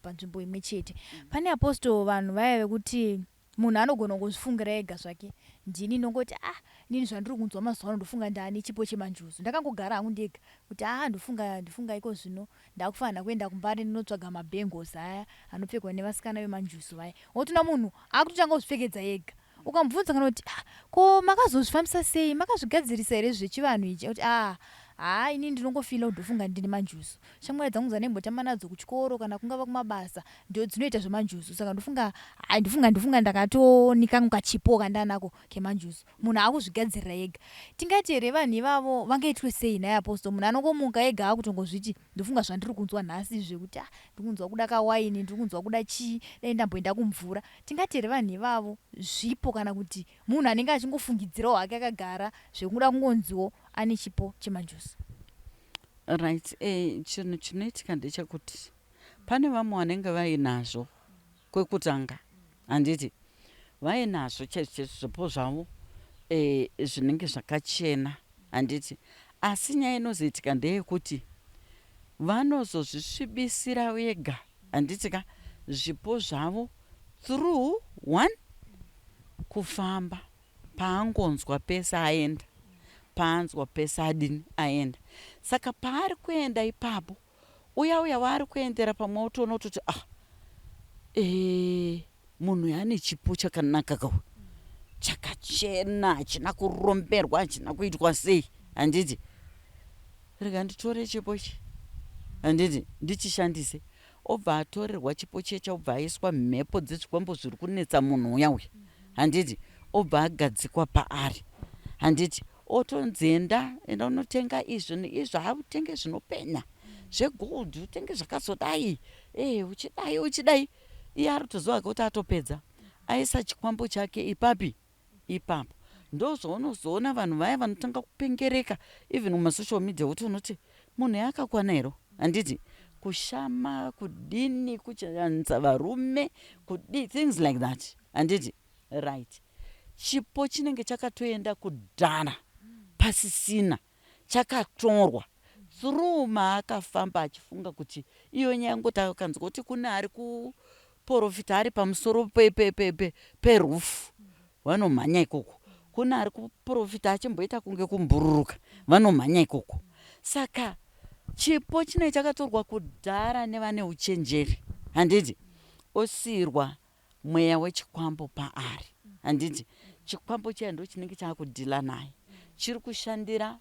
panzvimbo imwe chete. Pane, Apostle, vanhu vaya vekuti munhu anogona kungozvifungira ega zvake, ndini nongoti, ah, nini zvandiri kunzwa mazuva ano, ndofunga ndaane chipo chemanjuzu. Ndakangogara hangu ndega kuti, ah, ndifunga iko zvino ndakufanira kuenda kuMbare, ndinotsvaga mabhengos aya anopfekwa nevasikana vemanjuzu vaya. Wotoona munhu akutotanga kuzvipfekedza ega. Ukamubvunza kana kuti, ah, ko makazozvifambisa sei, makazvigadzirisa here zvechivanhu ichi? Kuti, ah, haa, inini ndinongofila kuti ndofunga ndine manjuzu. Shamwari dzangu dzandaimbotamba nadzo kuchikoro kana kungava kumabasa ndo dzinoita zvemanjuzu, saka ndofunga, hai, ndifunga ndakatonika kachipo kandanako kemanjuzu. Munhu akuzvigadzirira ega. Tingati here vanhu ivavo vangaitwe sei naye, Apostle? Munhu anongomuka ega akutongozviti, ndofunga zvandiri kunzwa nhasi zvekuti, ah, ndiri kunzwa kuda kawaini, ndiri kunzwa kuda chii, dai ndamboenda kumvura. Tingati here vanhu ivavo zvipo, kana kuti munhu anenge achingofungidzirawo hake akagara zvekuda kungonziwo ane chipo chemanjuzu? Right, chinhu chinoitika ndechekuti pane vamwe vanenge vainazvo kwekutanga, handiti? Vainazvo chaizvo chaizvo zvipo zvavo zvinenge zvakachena, handiti? Asi nyaya inozoitika ndeyekuti vanozozvisvibisira vega, handiti ka, zvipo zvavo through one kufamba. Paangonzwa pese aenda, paanzwa pese adini, aenda. Saka paari kuenda ipapo, uya uya waari kuendera pamwe otoona kutoti, ah, munhu uyu ane chipo chakanaka kau, chakachena, hachina kuromberwa, hachina kuitwa sei, handiti? Rega nditore chipo ichi, handiti, ndichishandise. Obva atorerwa chipo checha, obva aiswa mhepo dzezvikwambo zviri kunetsa munhu uya uya, handiti? Obva agadzikwa paari, handiti? Otonzi, enda, enda unotenga izvi neizvo, hautenge zvinopenya zvegold, utenge zvakazodai, uchidai, uchidai. Iye ari kutoziva kuti atopedza aisa chikwambo chake ipapi ipapo. Ndo zvaunozoona vanhu vaya vanotanga kupengereka even mumasocial media, kuti unoti munhu yakakwana here, handiti? Kushama kudini, kuchanza varume kudi, things like that, handiti? Right, chipo chinenge chakatoenda kudhara pasisina, chakatorwa through maakafamba achifunga kuti iyo nyaya. Ngoti akanzwa kuti kune ari kuprofita ari pamusoro perufu, vanomhanya ikoko. Kune ari kuprofita achimboita kunge kumbururuka, vanomhanya ikoko. Saka chipo chinenge chakatorwa kudhara nevane uchenjeri, handiti? Osiyirwa mweya wechikwambo paari, handiti? Chikwambo chiya ndo chinenge chaakudhila naye, chiri kushandira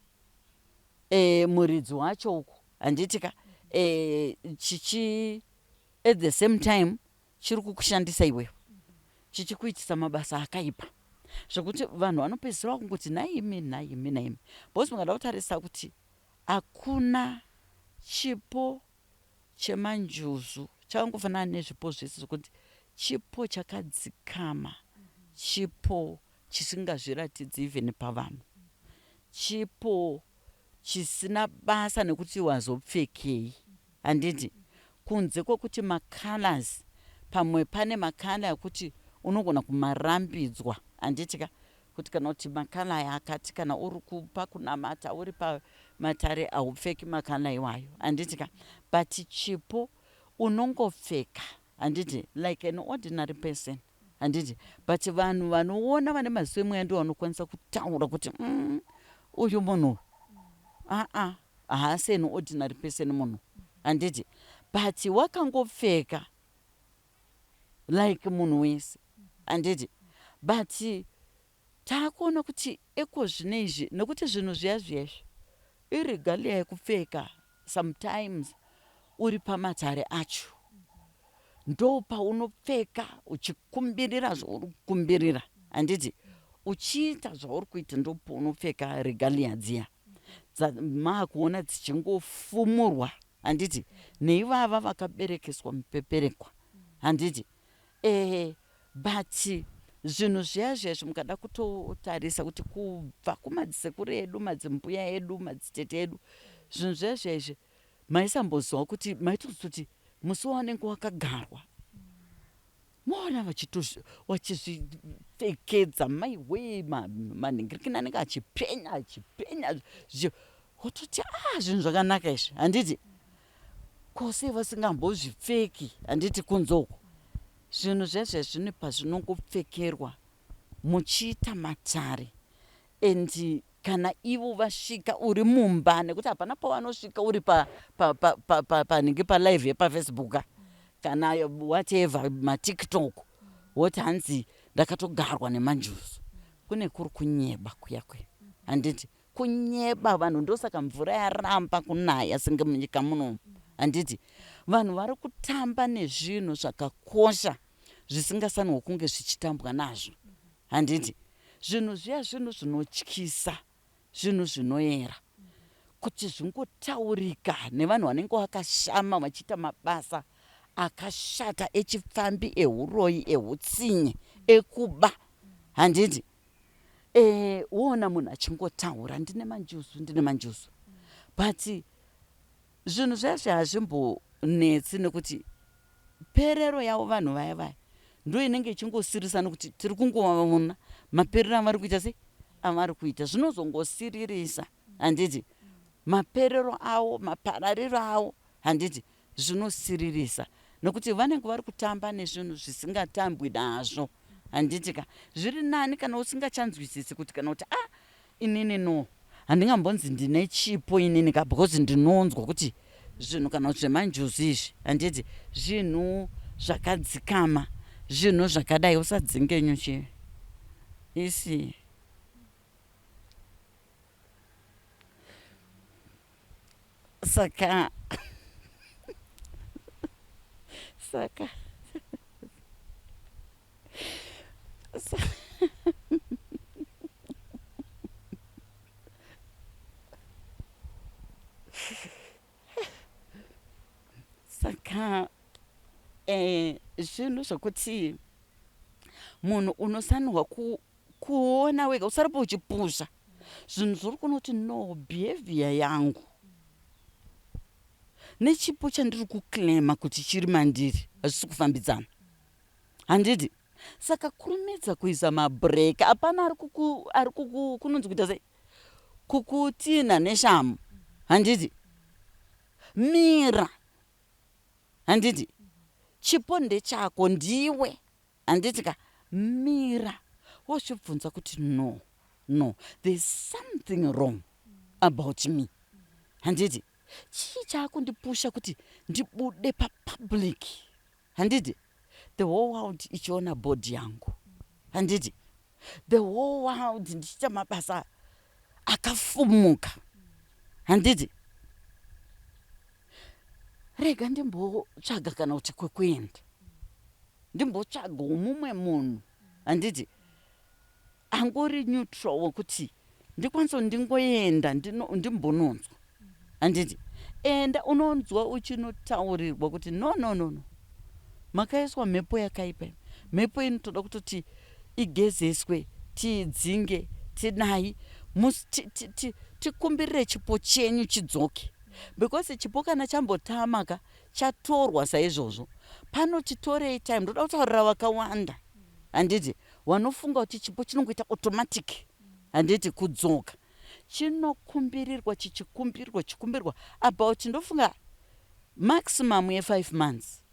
muridzi wacho uku, handiti ka? Chichi at the same time chiri kukushandisa iwewe, chichikuitisa mabasa akaipa, zvokuti vanhu vanopedzisira kungoti, naimi, naimi, naimi. Because mukada kutarisa kuti hakuna chipo chemanjuzu chakangofanana nezvipo zvese, zvokuti chipo chakadzikama, chipo chisingazviratidzi even pavanhu, chipo chisina basa nekuti wazopfekei, handiti? Kunze kwekuti macolors, pamwe pane macolour ekuti unogona kumarambidzwa, handiti ka? Kuti kana kuti macolour aya akati, kana uri kupa kunamata, uri pamatare, haupfeki macolour iwayo, handiti ka? But chipo unongopfeka, handiti, like an ordinary person, handiti? But vanhu vanoona, vane maziso emweya, ndo vanokwanisa kutaura kuti, uyu munhu aa haasi an ordinary person munhu, handiti? But wakangopfeka like munhu wese. Handiti? But taakuona kuti eko zvino izvi, nekuti zvinhu zviya zviya izvi iregalia yekupfeka, sometimes uri pamatare acho ndo paunopfeka uchikumbirira zvauri kukumbirira, handiti? Uchiita zvauri kuita, ndo paunopfeka regalia dziya maakuona dzichingofumurwa, handiti? Neivava vakaberekeswa mupeperekwa, handiti? But zvinhu zviya zviya izvi, mukada kutotarisa kuti kubva kumadzisekuru edu, madzimbuya edu, madzitete edu, zvinhu zviya zviya izvi maisamboziva kuti maitozoti musi waunenge wakagarwa moona vachizvipfekedza, maiwe, manhingirikini anenge achipenya achipenya, wototi, "A, zvinhu zvakanaka izvi," handiti? Kose vasingambozvipfeki, handiti? Kunzoko zvinhu zvezve zvine pazvinongopfekerwa muchiita matare, and kana ivo vasvika uri mumba, nekuti hapana pavanosvika uri panhingi palive yepaFacebook kana whatever, maTikTok, woti hanzi ndakatogarwa nemanjuzu. Kune kuri kunyeba kuya kuya, handiti? Kunyeba vanhu, ndosaka mvura yaramba kunaya senge munyika munomu, handiti? Vanhu vari kutamba nezvinhu zvakakosha zvisingasanirwa kunge zvichitambwa nazvo, handiti? Zvinhu zviya zvinhu zvinotyisa, zvinhu zvinoyera kuti zvingotaurika nevanhu vanenge vakashama vachiita mabasa akashata echipfambi, euroyi, eutsinye, ekuba, handiti? Woona munhu achingotaura, "Ndine manjuzu, ndine manjuzu," but zvinhu zvazvo hazvimbonetsi, nekuti perero yavo vanhu vaya vaya ndo inenge ichingosirisa, nekuti tiri kungovaona maperero avari kuita, sei avari kuita, zvinozongosiririsa, handiti? Maperero avo, maparariro avo, handiti, zvinosiririsa, nekuti vanenge vari kutamba nezvinhu zvisingatambwi nazvo, handiti ka? Zviri nani kana usingachanzwisisi kuti kana kuti, "A, inini no, handingambonzi ndine chipo inini ka, because ndinonzwa kuti zvinhu kana kuti zvemanjuzu izvi, handiti, zvinhu zvakadzikama, zvinhu zvakadai." Usadzinge nyuchi isi. Saka zvinhu zvokuti munhu unosanirwa kuona wega, usaramba uchipusha zvinhu zviri kuona kuti no, behavior yangu nechipo chandiri kuclaima kuti chiri mandiri hazvisi kufambidzana, handiti? Saka kurumidza kuisa mabreki. Hapana ari kunonzi kuita sei, kukutina neshamu, handiti? Mira, handiti? Chipo ndechako, ndiwe, handiti ka? Mira wozvibvunza kuti, "No, no, there's something wrong about me," handiti? Chii chaakundipusha kuti ndibude papublic, handiti, the whole world ichiona body yangu, handiti, the whole world ndichiita mabasa akafumuka, handiti? Rega ndimbotsvaga kana kuti kwekuenda, ndimbotsvagawo mumwe munhu, handiti, angori neutral, wekuti ndikwanise ndingoenda ndimbononzwa, handiti? Enda unonzwa uchinotaurirwa kuti, "No, no, no, no, makaiswa mhepo yakaipa. Mhepo inotoda kutoti igezeswe, tiidzinge, tidai tikumbirire chipo chenyu chidzoke," because chipo kana chambotama ka, chatorwa saizvozvo, panoti torei time. Ndoda kutaurira vakawanda, handiti, vanofunga kuti chipo chinongoita automatic, handiti, kudzoka. Chinokumbirirwa, chichikumbirwa, chikumbirwa about, ndofunga, maximum ye5 months,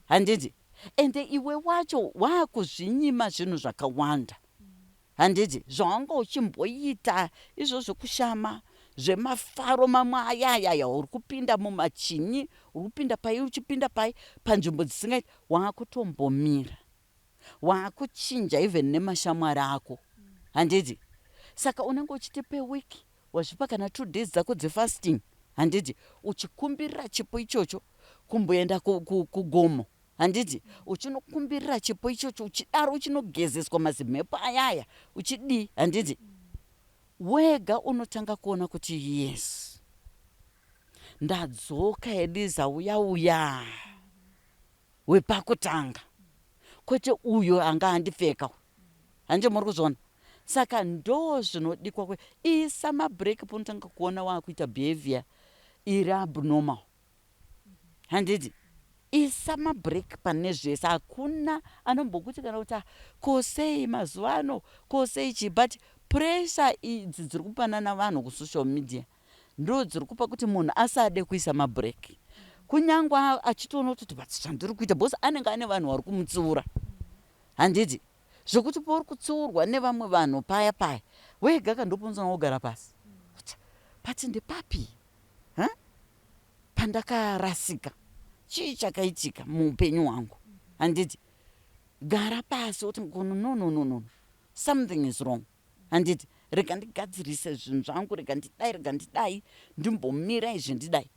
handiti? Ende iwe wacho waakuzvinyima zvinhu zvakawanda, handiti, zvawanga uchimboita izvozvo, kushama zvemafaro mamwe ayayaya, uri kupinda mumachinyi, uri kupinda pai, uchipinda pai, panzvimbo dzisingaiti, waakutombomira. Waakuchinja even nemashamwari ako, handiti? Saka unenge uchiti per week wazvipa kana 2 days dzako dzefasting, handiti? Uchikumbirira chipo ichocho, kumboenda kugomo, handiti? Uchinokumbirira chipo ichocho, uchidaro uchinogezeswa mazimhepo ayaya, uchidii, handiti? Wega unotanga kuona kuti, yes, ndadzoka Eliza uya uya wepakutanga, kwete uyo anga andipfeka, handiti? Muri kuzviona? Saka ndo zvinodikwa kwe isa mabreak. Paunotanga kuona waakuita behavior iri abnormal, handiti? Isa mabreak pane zvese. Hakuna anombokuti kana kuti, "Ah, ko sei mazuva ano, ko sei chii?" But pressure idzi dziri kupanana vanhu kusocial media ndo dziri kupa kuti munhu asade kuisa mabreak, kunyange achitoona kuti, but zvandiri kuita, because anenge ane vanhu vari kumutsiura, handiti? Zvokuti pauri kutsiurwa nevamwe vanhu paya paya, wega kandopunzana wogara pasi kuti, but ndepapi ha pandakarasika? Chii chakaitika muupenyu hwangu, handiti? Gara pasi woti, no, no, no, no, no, something is wrong, handiti? Rega ndigadzirise zvinhu zvangu, rega ndidai, rega ndidai, ndimbomira izvi, ndidai.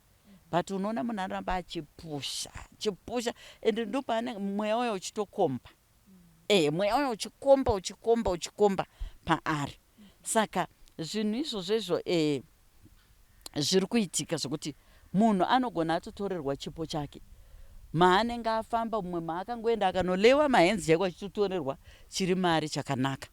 But unoona munhu anoramba achipusha, achipusha, ende ndopaane mweya uya uchitokomba, mweya uya uchikomba, uchikomba, uchikomba paari. Saka zvinhu izvozvo izvo zviri kuitika zvokuti munhu anogona atotorerwa chipo chake maanenge afamba. Mumwe maakangoenda akanolewa mahands chaiko, achitotorerwa chiri mari chakanaka,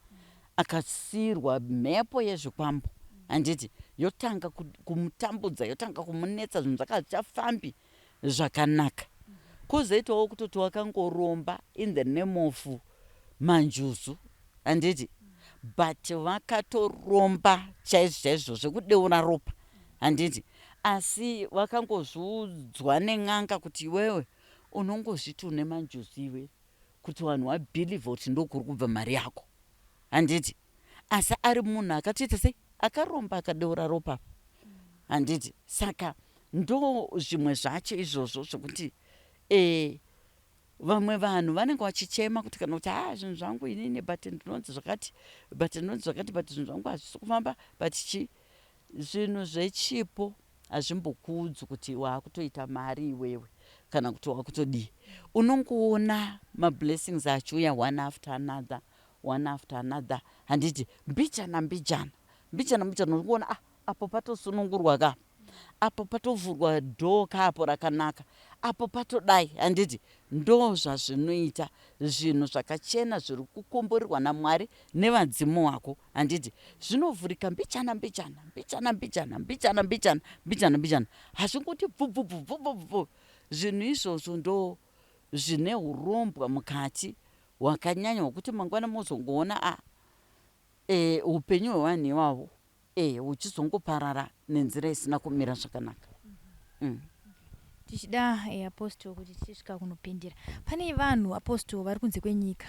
akasiyirwa mhepo yezvikwambo, handiti? Yotanga kumutambudza, yotanga kumunetsa, zvinhu zvaka zvichafambi zvakanaka. Kwozoitawo kutoti wakangoromba in the name of manjuzu, handiti? But vakatoromba chaizvo chaizvo zvekudeura ropa, handiti? Asi vakangozviudzwa nen'anga kuti, iwewe unongozviti une manjuzu iwe, kuti vanhu vabelieve kuti ndokuri kubva mari yako, handiti? Asi ari munhu akatoita sei? Akaromba, akadeura ropa, handiti? Saka ndo zvimwe zvacho izvozvo zvokuti vamwe vanhu vanenge vachichema kuti kana kuti, ha, zvinhu zvangu inini, but ndinonzi zvakati, but ndinonzi zvakati, but zvinhu zvangu hazvisi kufamba. But chi zvinhu zvechipo hazvimbokuudzi kuti waakutoita mari iwewe kana kuti waakutodii. Unongoona mablessings achiuya one after another, one after another, handiti? Mbichana mbijana, mbichana mbichana, unongoona, ah, apo patosunungurwa ka, apo patovhurwa door kaapo rakanaka, apo patodai, handiti? Ndo zvazvinoita zvinhu zvakachena zviri kukomborerwa naMwari nevadzimu wako, handiti? Zvinovhurika mbichana mbichana, mbichana mbichana, mbichana mbichana, mbichana mbichana. Hazvingoti bvubvubvubvubvubvu. Zvinhu izvozvo ndo zvine urombwa mukati hwakanyanya, hwekuti mangwana mozongoona a upenyu hwevanhu ivavo huchizongoparara nenzira isina kumira zvakanaka. Tichida apostle, kuti tichisvika kunopindira, pane vanhu, apostle, vari kunze kwenyika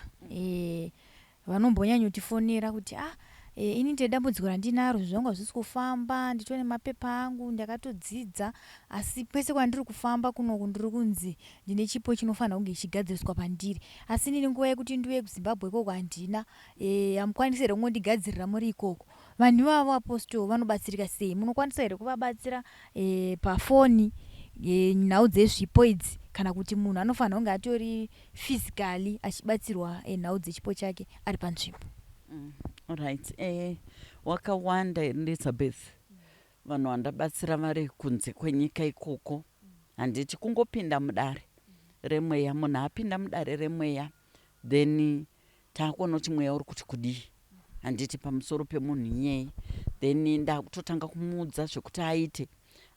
vanombonyanyotifonera kuti, ah, ini ndine dambudziko randinaro, zvinhu zvangu hazvisi kufamba, nditone mapepa angu, ndakatodzidza, asi kwese kwandiri kufamba kunoku ndiri kunzi ndine chipo chinofanira kunge chichigadziriswa pandiri, asi inini nguva yekuti ndiuye kuZimbabwe ikoko handina. Hamukwanisi here kungondigadzirira muri ikoko? Vanhu ivavo, apostle, vanobatsirika sei? Munokwanisa here kuvabatsira pafoni nhau dzezvipo idzi, kana kuti munhu anofanira kunge atori physically achibatsirwa nhau dzechipo chake ari panzvimbo? Right, wakawanda, Elizabeth, vanhu vandabatsira vari kunze kwenyika ikoko, handiti? Kungopinda mudare remweya, munhu apinda mudare remweya, then taakuona kuti mweya uri kuti kudii, handiti, pamusoro pemunhu iyeye. Then ndakutotanga kumuudza zvekuti aite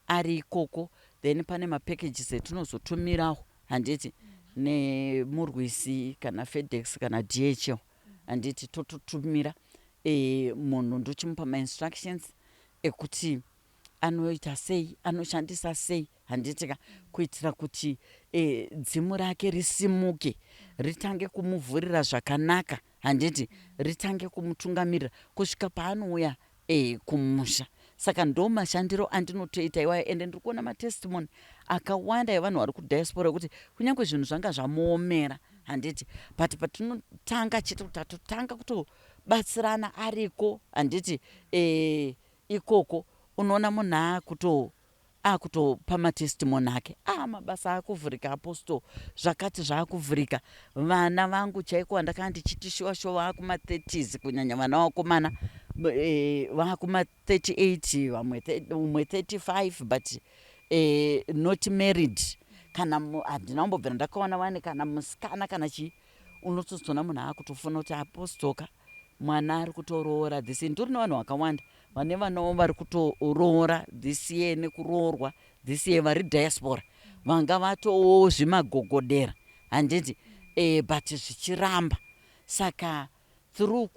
ari ikoko. Then pane mapackages etinozotumirawo, handiti, nemurwisi kana FedEx kana DHL, handiti? Tototumira munhu, ndochimupa mainstructions ekuti anoita sei, anoshandisa sei, handitika? Kuitira kuti dzimu rake risimuke, ritange kumuvhurira zvakanaka, handiti? Ritange kumutungamirira kusvika paanouya kumusha. Saka ndo mashandiro andinotoita iwayo, ende ndiri kuona matestimony akawanda evanhu vari kudiaspora ekuti kunyange zvinhu zvanga zvamuomera. Handiti? But patinotanga chete kuti tatotanga kutobatsirana ariko, handiti? Ikoko unoona munhu akutopa matestimony ake: "Ah, mabasa akuvhurika, Apostle, zvakati zvaakuvhurika. Vana vangu chaiko vandakanga ndichiti shuwa shuwa vaakuma30s, kunyanya vana vakomana, vaakuma38, vamwe umwe 35, but not married. Kana handina kumbobvira ndakaona vane kana musikana kana chii." Unotozoona munhu akutofona kuti, "Apostle ka, mwana ari kutoroora this year." Nditori nevanhu vakawanda vane vanawo vari kutoroora this year nekuroorwa this year, vari diaspora, vanga vatowo zvimagogodera, handiti? But zvichiramba. Saka through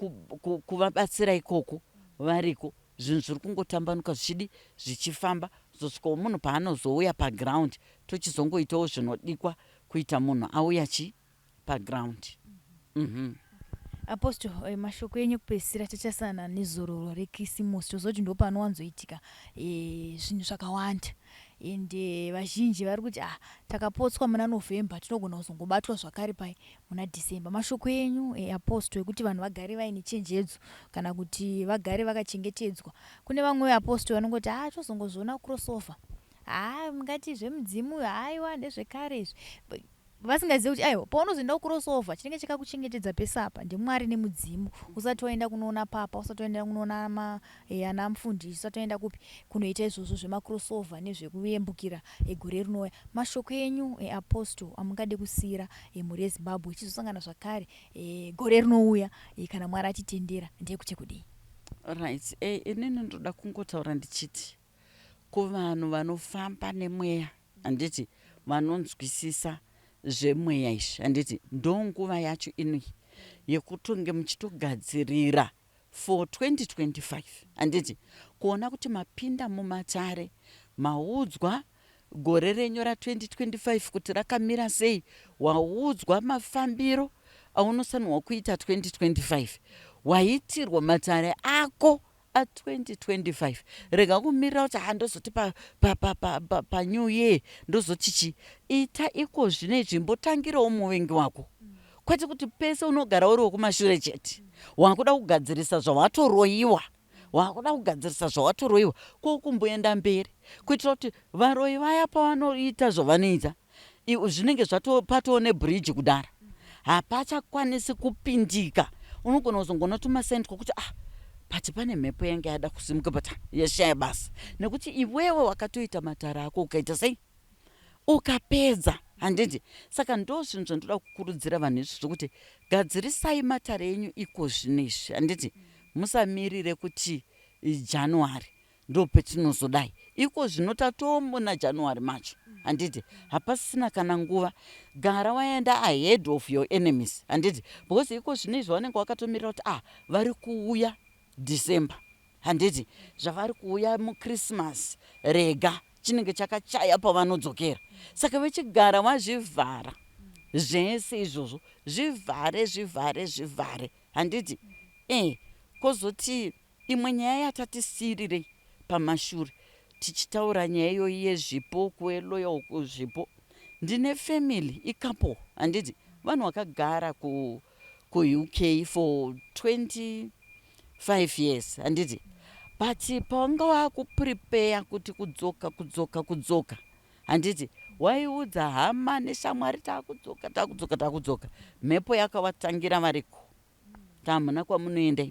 kuvabatsira ikoko variko, zvinhu zviri kungotambanuka, zvichidi zvichifamba, kuzosvikawo munhu paanozouya paground, tochizongoitawo zvinodikwa kuita munhu auya chi paground. Apostle, mashoko enyu ekupedzisira tichasana nezororo reKisimusi. Tozoti ndo panowanzoitika zvinhu zvakawanda, ende vazhinji vari kuti, "Ah, takapotswa muna November, tinogona kuzongobatwa zvakare pai muna December." Mashoko enyu, Apostle, ekuti vanhu vagare vaine chenjedzo kana kuti vagare vakachengetedzwa. Kune vamwe, Apostle, vanongoti, "Ah, tozongozviona crossover, ha, mungati zvemudzimu, haiwa, ndezvekare izvi," vasingazivi kuti aiwa, paunozoenda kucrossover, chinenge chakakuchengetedza pese apa ndiMwari nemudzimu. Usati waenda kunoona papa, usati waenda kunoona ana mufundisi, usati waenda kupi kunoita izvozvo zvemacrossover nezvekuyembukira gore rinouya. Mashoko enyu, Apostle, amungade kusiyira mhuri yeZimbabwe ichizosangana zvakare gore rinouya, kana Mwari atitendera, ndeyekuti kudii? Right, inini ndoda kungotaura ndichiti kuvanhu vanofamba nemweya, handiti, vanonzwisisa zvemweya izvi, handiti, ndonguva yacho inoi yekutonge muchitogadzirira for 2025, handiti, kuona kuti mapinda mumatare, maudzwa gore renyu ra2025 kuti rakamira sei, waudzwa mafambiro aunofanirwa kuita 2025, waitirwa matare ako a2025. Rega kumirira kuti handozoti panew year ndozoti chi. Ita iko zvino izvi, mbotangirawo muvengi wako, kwete kuti pese unogara uri wekumashure chete. Wakuda kugadzirisa zvawatoroyiwa, wakuda kugadzirisa zvawatoroyiwa, kwokumboenda mberi, kuitira kuti varoyi vaya pavanoita zvavanoita, zvinenge zvatopatoo nebridge kudara, hapachakwanisi kupindika. Unogona kuzongoona tumasendi kwokuti, "Ah, but pane mhepo yange yada kusimuka, but yashaya basa," nekuti iwewe wakatoita matara ako, ukaita sei, ukapedza, handiti? Saka ndo zvinhu zvandoda kukurudzira vanhu izvozvo, kuti gadzirisai matare enyu iko zvino izvi, handiti? Musamirire kuti January ndo petinozodai. Iko zvino tatomuna January macho, handiti? Hapasisina kana nguva. Gara waenda ahead of your enemies, handiti? Because iko zvino izvi vanenge vakatomirira kuti, "Ah, vari kuuya December, handiti? Zvavari kuuya muChristmas, rega chinenge chakachaya pavanodzokera." Saka vechigara vazvivhara zvese izvozvo, zvivhare, zvivhare, zvivhare, handiti? Kwozoti imwe nyaya yatati pamashure tichitaura, nyaya iyoyi yezvipo, kueloya kuzvipo. Ndine family, icouple, handiti? Vanhu vakagara kuUK for 25 years, handiti? But pavanga vakuprepare kuti kudzoka, kudzoka, kudzoka, handiti, waiudza hama neshamwari, "Taakudzoka, taakudzoka, taakudzoka." Mhepo yakavatangira variko, "Tamuna kwamunoenda,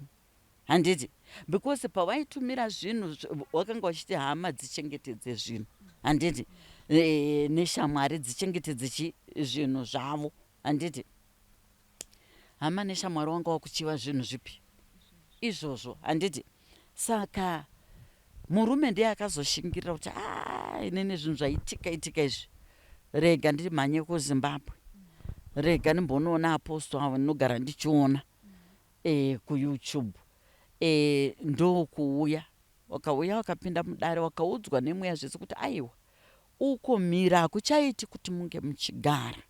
handiti?" Because pavaitumira zvinhu, wakanga vachiti hama dzichengetedze zvinhu, handiti, neshamwari dzichengetedze chi zvinhu zvavo, handiti? Hama neshamwari wanga wakuchiva zvinhu zvipi izvozvo, handiti? Saka murume ndiye akazoshingirira kuti, "A, inini zvinhu zvaitika itika izvi, rega ndimhanye kuZimbabwe, rega ndimbonoona Apostle avo ndinogara ndichiona kuYouTube." Ndokuuya, wakauya, wakapinda mudare, wakaudzwa nemweya zvese kuti, "Aiwa, uko mhira hakuchaiti kuti munge muchigara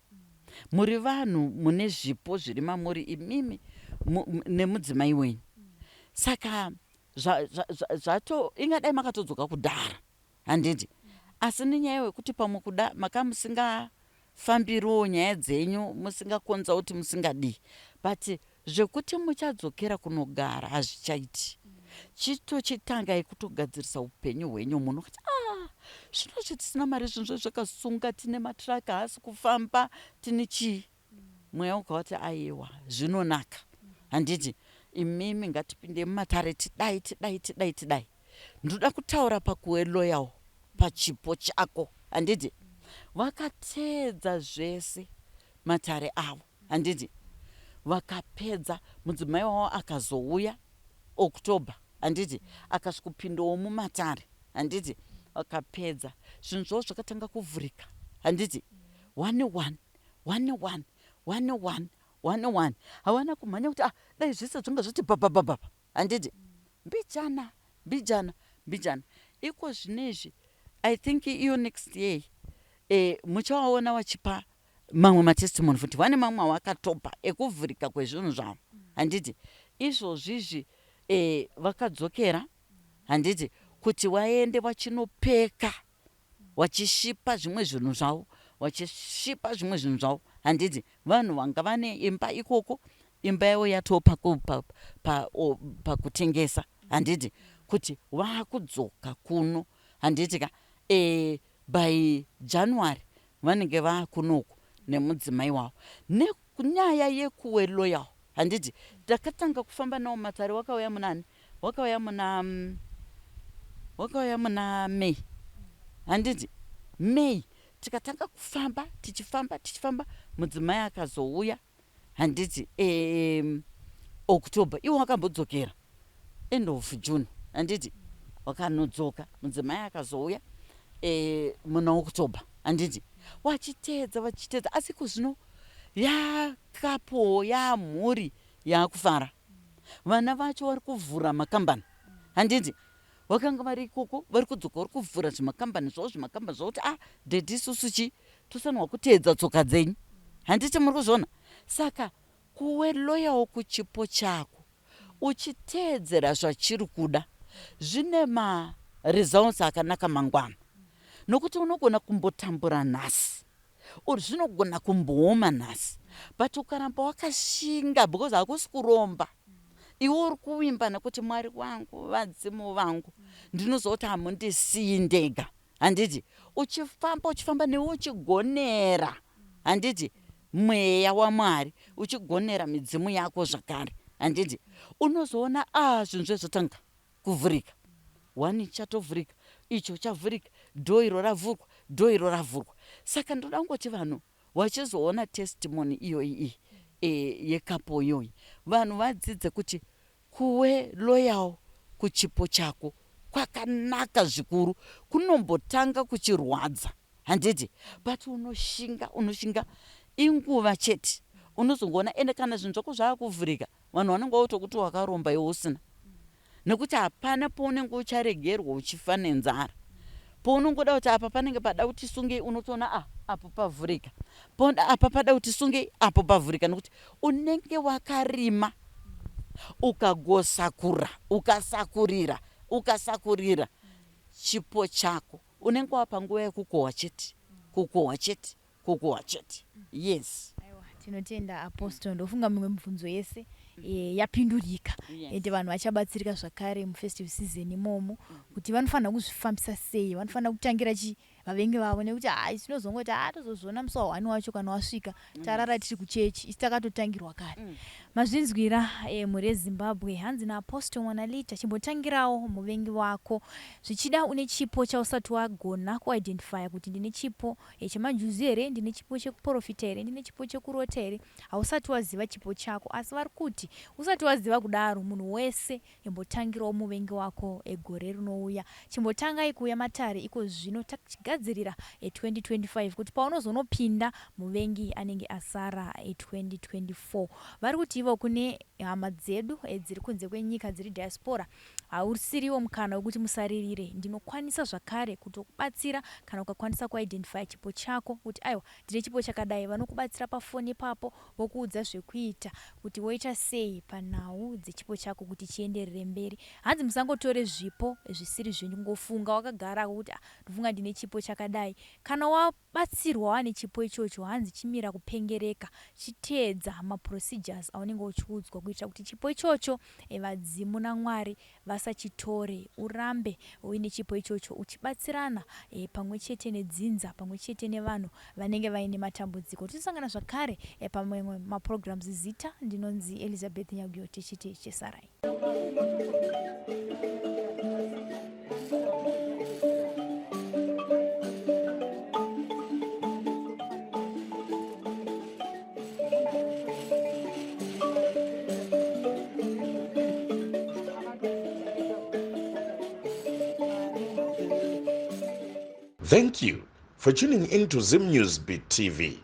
muri vanhu mune zvipo zviri mamuri imimi nemudzimai wenyu. Saka zvato ingadai makatodzoka kudhara, handiti? Asi nenyaya yekuti pamwe kuda makamusingafariri." musingafambiriwo nyaya dzenyu, musingakonza kuti musingadii, but zvekuti muchadzokera kunogara hazvichaiti. Chitochitangai kutogadzirisa upenyu hwenyu muno kuti a zvinozvi tisina mari, zvinhu zvakasunga, tine matraka haasi kufamba, tine chii. Mweya ukavati aiwa, zvinonaka, handiti? Imimi ngatipinde mumatare, tidai, tidai, tidai, tidai. Ndoda kutaura pakuve loyal pachipo chako, handiti? Vakateedza zvese matare avo, handiti? Vakapedza, mudzimai wavo akazouya October, handiti? Akasvikopindawo mumatare, handiti? Vakapedza, zvinhu zvavo zvakatanga kuvhurika, handiti? One one one one one one one one. Havana kumhanya kuti ah, dai zvese zvanga zvati bhabhabhabha, handiti? Mbijana mbijana mbijana. Iko zvinezvi, I think iyo next year muchavaona vachipa mamwe matestimony futi. Vane mamwe avakatopa ekuvhurika kwezvinhu zvavo, handiti? Izvozvizvi vakadzokera, handiti, kuti vaende vachinopeka, vachishipa zvimwe zvinhu zvavo, vachishipa zvimwe zvinhu zvavo, handiti? Vanhu vanga vane imba ikoko, imba yavo yatopa pakutengesa, handiti? Kuti vaakudzoka kuno, handiti ka? By January vanenge vaakunoku nemudzimai wavo nenyaya yekuwe loyal, handiti? Takatanga kufamba nawo matare, wakauya munani? Wakauya muna May, handiti? May tikatanga kufamba, tichifamba, tichifamba. Mudzimai akazouya, handiti, October. Iwo wakambodzokera end of June, handiti? Wakanodzoka, mudzimai akazouya muna October, handiti? Wachiteedza, vachiteedza, asi iko zvino yakapowo yamhuri yaakufara. Vana vacho vari kuvhura makambani, handiti? Vakanga vari ikoko, vari kudzoka, vari kuvhura zvimakambani zvavo, zvimakambani zvavo, kuti ah, daddy, isusu chi tofanirwa kuteedza tsoka dzenyu, handiti? Muri kuzviona? Saka kuwe loyal kuchipo chako, uchiteedzera zvachiri kuda, zvine maresults akanaka mangwana, nokuti unogona kumbotambura nhasi or zvinogona kumbooma nhasi, but ukaramba wakashinga, because hakusi kuromba, iwe uri kuvimba nekuti Mwari wangu, vadzimu vangu, ndinoziva kuti hamundisiyi ndega, handiti? Uchifamba, uchifamba newe, uchigonera, handiti, mweya waMwari, uchigonera midzimu yako zvakare, handiti? Unozoona a zvinhu zvezvotanga kuvhurika, one chatovhurika, icho chavhurika, door iro ravhurwa, door iro ravhurwa. Saka ndoda kungoti vanhu vachizoona testimony iyoyi iyi yecouple iyoyi, vanhu vadzidze kuti kuwe loyal kuchipo chako kwakanaka zvikuru. Kunombotanga kuchirwadza, handiti? But unoshinga, unoshinga, inguva chete unozongoona. Ende kana zvinhu zvako zvaakuvhurika, vanhu vanenge votokuti wakaromba, iwe usina, nekuti hapana paunenge ucharegerwa uchifa nenzara. Paunongoda kuti apa panenge pada kuti sungei, unotoona a apo pavhurika, apa pada kuti sungei, apo pavhurika, nekuti unenge wakarima, ukagosakura, ukasakurira, ukasakurira chipo chako, unenge wapa nguva yekukohwa chete, kukohwa chete, kukohwa chete. Yes. Aiwa, tinotenda, Apostle. Ndofunga mimwe mibvunzo yese yapindurika. Ende vanhu vachabatsirika zvakare mufestive season imomo, kuti vanofanira kuzvifambisa sei, vanofanira kutangira chi vavengi vavo, nekuti hai, tinozongoti ha, tozozviona musi wa1 wacho kana wasvika, tarara tiri kuchechi, isi takatotangirwa kare. Mazvinzwira, mhuri yeZimbabwe. Hanzi naApostle Mwanalita, chimbotangirawo muvengi wako. Zvichida une chipo chausati wagona kuidentifya kuti ndine chipo chemanjuzu here, ndine chipo chekuprofita here, ndine chipo chekurota here. Hausati waziva chipo chako, asi vari kuti usati waziva kudaro, munhu wese imbotangirawo muvengi wako egore rinouya. Chimbotangai kuuya matare iko zvino, tachigadzirira e2025, kuti paunozonopinda, muvengi anenge asara e2024. Vari kuti ivo kune hama dzedu dziri kunze kwenyika, dziri diaspora, hausiriwo mukana wekuti musaririre. Ndinokwanisa zvakare kutokubatsira kana ukakwanisa kuidentifya chipo chako kuti aiwa, ndine chipo chakadai. Vanokubatsira pafoni ipapo, vokuudza zvekuita, kuti woita sei panhau dzechipo chako kuti chienderere mberi. Hanzi musangotore zvipo zvisiri zvenyu, kungofunga wakagarako kuti ah, ndofunga ndine chipo. chipo chakadai. Kana wabatsirwa wane chipo ichocho, hanzi chimira kupengereka, chiteedza maprocedures aunenge uchiudzwa kuitira kuti chipo ichocho vadzimu naMwari vasachitore, urambe uine chipo ichocho uchibatsirana pamwe chete nedzinza, pamwe chete nevanhu vanenge vaine matambudziko. Tinosangana zvakare pamwe maprograms. Zita ndinonzi Elizabeth Nyaguyo, tichiti chesarai. Thank you for tuning in to Zim News Beat TV.